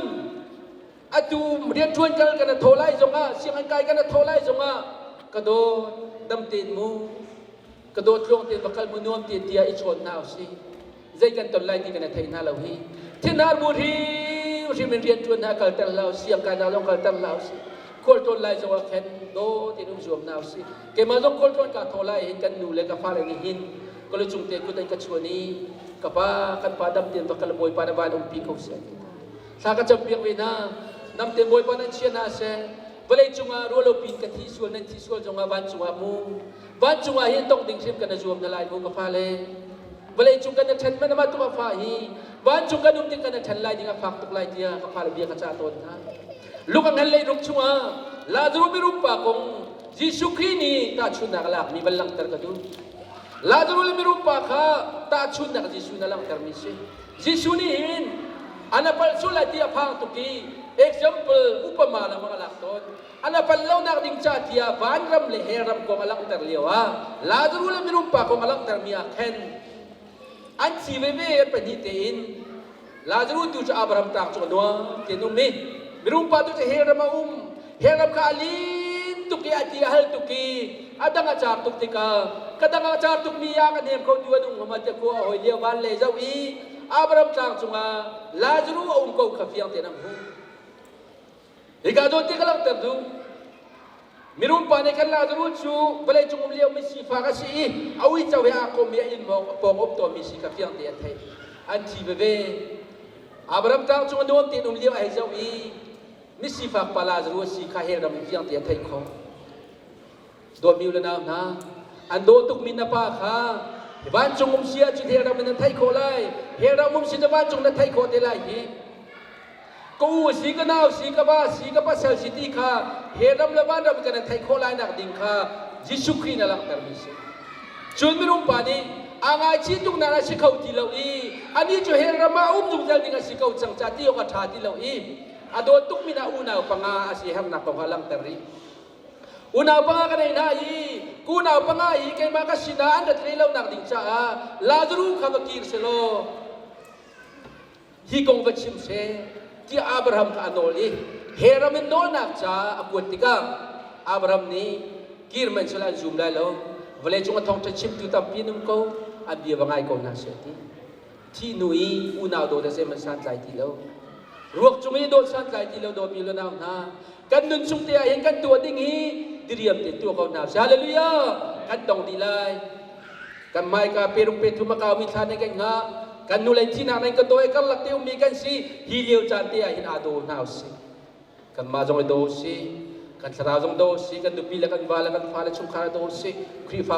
atu rianṭuan kal kan thaw lai zongah sianginn kai kan thaw lai zongah ka dawt dam tein mu ka dawt tluang tein va kal mu nuam tein tiah i chawn hna usih zei kan ton lai ti kan thei hna lo hi thinhar bu hrimhrim in rianṭuan hna kalter hlah usih siangkai hna zong kalter hlah usih khualtlawn lai zongah khan dawt in um zuam hna usih keimah zong khualtlawn kaa thawh lai hin kan nu le ka fale nih hin ka lucung te kut an ka chuan i ka pa kan pa dam tein va kal bawipa na van umpi ko seh Thla ka campiak ve hna. Namte Bawipa nan chia hna seh. Vawlei cungah rualo pin ka thi sual nan thi sual zongah vancung ah mu. Vancung ah hin tong ding hrim kan zuam na lai mu ka fale. Vawlei cung kan ṭhen man ama tuk a fa hi vancung kan um tik kan ṭhen lai ding a fak tuk lai tiah ka fale bia ka cah tawn hna. Luk ang lei ruk chungah Lazarus mirum pa kong Jesuh Khrih nih tahchunhnak a lakmi van langhter ka duh. Lazarus le mirum pa kha tahchunhnak Jesuh na langhtermi si. Jesuh nih hin an a palh sual lai ti a phang tuk i example upama lengmang a lak tawn. An a palh lonak ding ca tiah vanram le hell ram kong a langhter lio ah Lazarus le mirum pa kong a langhtermi ah khan an thi veve an pahnih tein Lazarus tu cu Abraham tlang cu a nuam ti an um i mirum pa tu cu hell ram a um. Hell ram kha a lin tuk i a ti a hal tuk i a dang a car tuk tikah ka dang a car tukmi ah ka hnem kho tu an um hnga tiah khua a hoi lio van le zoh i Abraham tlang cungah Lazarus a um ko kha fiang tein an hmuh. Hika zawn ti ka langhter duh. Mirum pa nih khan Lazarus cu vawlei cung um lio mi sifak a si i a uico he aa kom i a inn pawng um tawnmi si kha fiang tein an theih. An thi veve. Abraham tlang cung a nuam tein um lio a hei zoh i misifak pa Lazarus a si kha hell ram in fiang tein a theih khawh. Dawtmi le nau hna, an daw tukmi na pa kha vancung um si ahcun hell ram in na theih khawh lai. Hell ram um si cu vancung na theih khawh te lai hi. Ka u si, ka nau si, ka va si, ka pasal si ti kha hell ram le vanram kan theih khawh lai nak ding kha Jesuh Khrih na langhtermi si. Cun minung pa nih aa ngaichih tuknak a si kho ti lo i anih cu hell ram ah um zungzal ding a si ko cang ca ti awk a ṭha ti lo i a dawt tukmi na unau panga a si hernak kong kha langhter rih. Unau panga ka nei hna i unau panga i keimah ka sinah an rat rih lonak ding caah Lazaru kha va kir selaw hi kong va chim seh tiah Abraham kha a nawl i Heram in nawlnak ca a kuat tikah Abraham nih kir man sel an zum lai lo vawleicung a thawngṭha chimtu tampi an um ko an bia va ngai ko hna seh ti. Thih hnu i unau dawt a zeihmanh santlai ti lo. Ruak cung i dawt santlai ti lo dawtmi le nau hna, kan nun chung te ah hin kan tuah ding hi diriam tein tuah ko hna usih. Hallelujah! Kan tong dih lai. Kan hmaika peruk pe thum a kaumi thla nih kan hngah. Kan nu lei thihnak nan kan daw i karlak te ummi kan si. Hi lio caan te ah hin aa daw hna usih. Kanmah zong i daw usih. Kan thlarau zong daw usih. Kan nupi le kan va le kan fale chungkhar daw usih. Khrihfa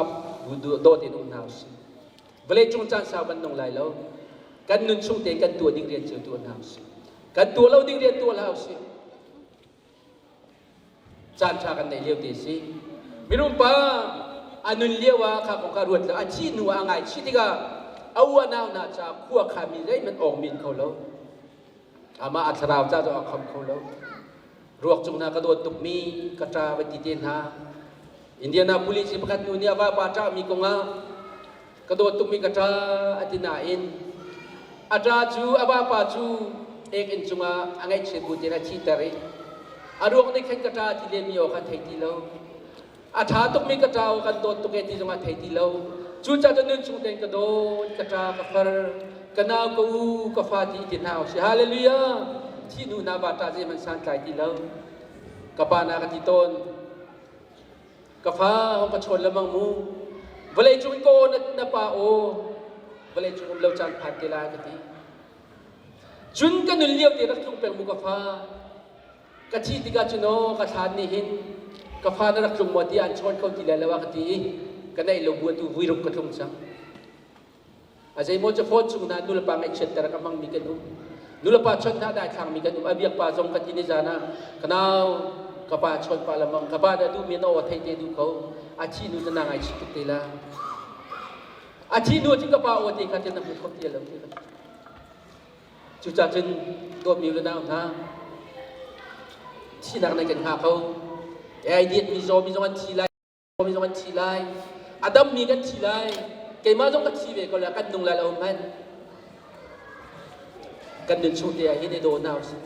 daw tein um hna usih. Vawleicung caan sau kan nung lai lo. Kan nun chung tein kan tuah ding rian cu tuah hna usih. Kan tuah lo ding rian tuah hlah usih. Caan ṭha kan neih lio te si. Minung pa a nun lio ah kha kong kha ruat lo. A thih hnu ah a ngaichih tikah a uanau hna caah khua khami zeihmanh awng min kho lo. Amah a thlarau ca zong a kham kho lo. Ruak cung hna ka dawt tukmi ka ṭa va ti te hna. Indianapolis i pakhat nu nih a vapa ṭahmi kongah ka dawt tukmi ka ṭa a ti nain a ṭa cu a vapa cu ek-inn cungah a ngaihchiat bu tein a thiter i a ruak nih khan ka ṭa ti lenmi aw kha thei ti lo. A ṭha tukmi ka ṭa aw kan dawt tuk e ti zongah thei ti lo. Cucaah cun nun chung tein ka dawt, ka ṭa, ka far, ka nau, ka u, ka fa ti ti hna usih. Hallelujah! Thih hnu hna va ṭa zeihmanh santlai ti lo. Ka pa na ka ti tawn. Ka fa hong ka chawn lemang mu. Vawlei cung in ka aw na, na pa aw. Vawlei cung um lo caan phan te lai ka ti. Cun ka nun lio te rak tlung peng mu ka fa. Ka thih tikah cun aw ka thlan nih hin ka fa na rak tlung maw tiah an chawn kho ti lai lo a ka ti i ka neih lo bu atu vui ruk ka tlung cang. A zeimaw cu phone chung hna nulepa ngaihchiatter ka hmangmi kan um. Nulepa chawnh hna daithlangmi kan um. A biak pa zong ka ti ni zan ah ka nau ka pa chawn pa lamang ka pa dah duhmi na aw thei te duh ko. A thi nu cu na ngaichih tuk te la. A thi hnu cun ka pa aw te kha cu na hmu kho ti lo ti. Cucaah cun dawtmi u le nau hna, thihnak nan kan hngak ko. Ai diet mi zaw mi zong an thi lai, mi zong an thi lai. A dam mi kan thi lai. Keimah zong ka thi ve ko lai, kan nung lai lo hmanh. Kan nun chung te ah hin i daw hna usih.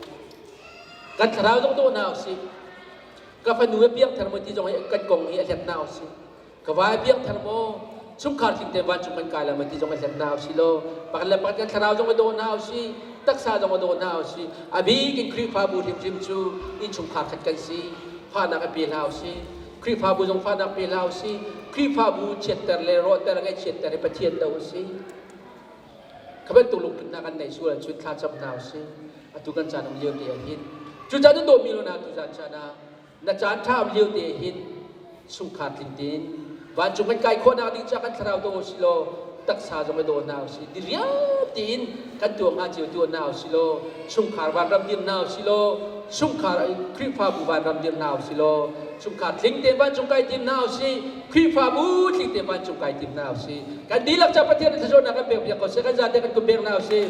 Kan thlarau zong daw hna usih. Ka fanu he piangthar maw ti zong hi kan kong hi a hlet hna usih. Ka va piangthar maw chungkhar tling te vancung kan kai lai maw ti zong a hlet hna usih law pakhat le pakhat kan thlarau zong a daw hna usih taksa zong a daw hna usih. A bik in Khrihfabu hrimhrim cu innchungkhar khat kan si. Fahnak a pe hlah usih. Khrihfabu zong fahnak pe hlah usih. Khrihfabu chiatter le rawhter ngaihchiatter hi Pathian do a si. Kha bantuk lungput hna kan neih sual ahcun thlacam hna usih. Atu kan caan um lio te ah hin. Cucaah na dawtmi lo na tuzan caan ah na caan ṭha um lio te hin chungkhar tling tein vancung kan kai khawhnak ding caah kan thlarau daw usih law taksa zong i daw hna usih. Diriam tein kan tuah hnga cio tuah hna usih law chungkhar vanram dir hna usih law chungkhar Khrihfabu vanram dir hna usih law chungkhar tling tein vancung kai tim hna usih. Khrihfabu tling tein vancung kai tim hna usih. Kan dihlak ca Pathian nih thluachuahnak kan pek piak ko seh, kan zate kan kun pek hna usih.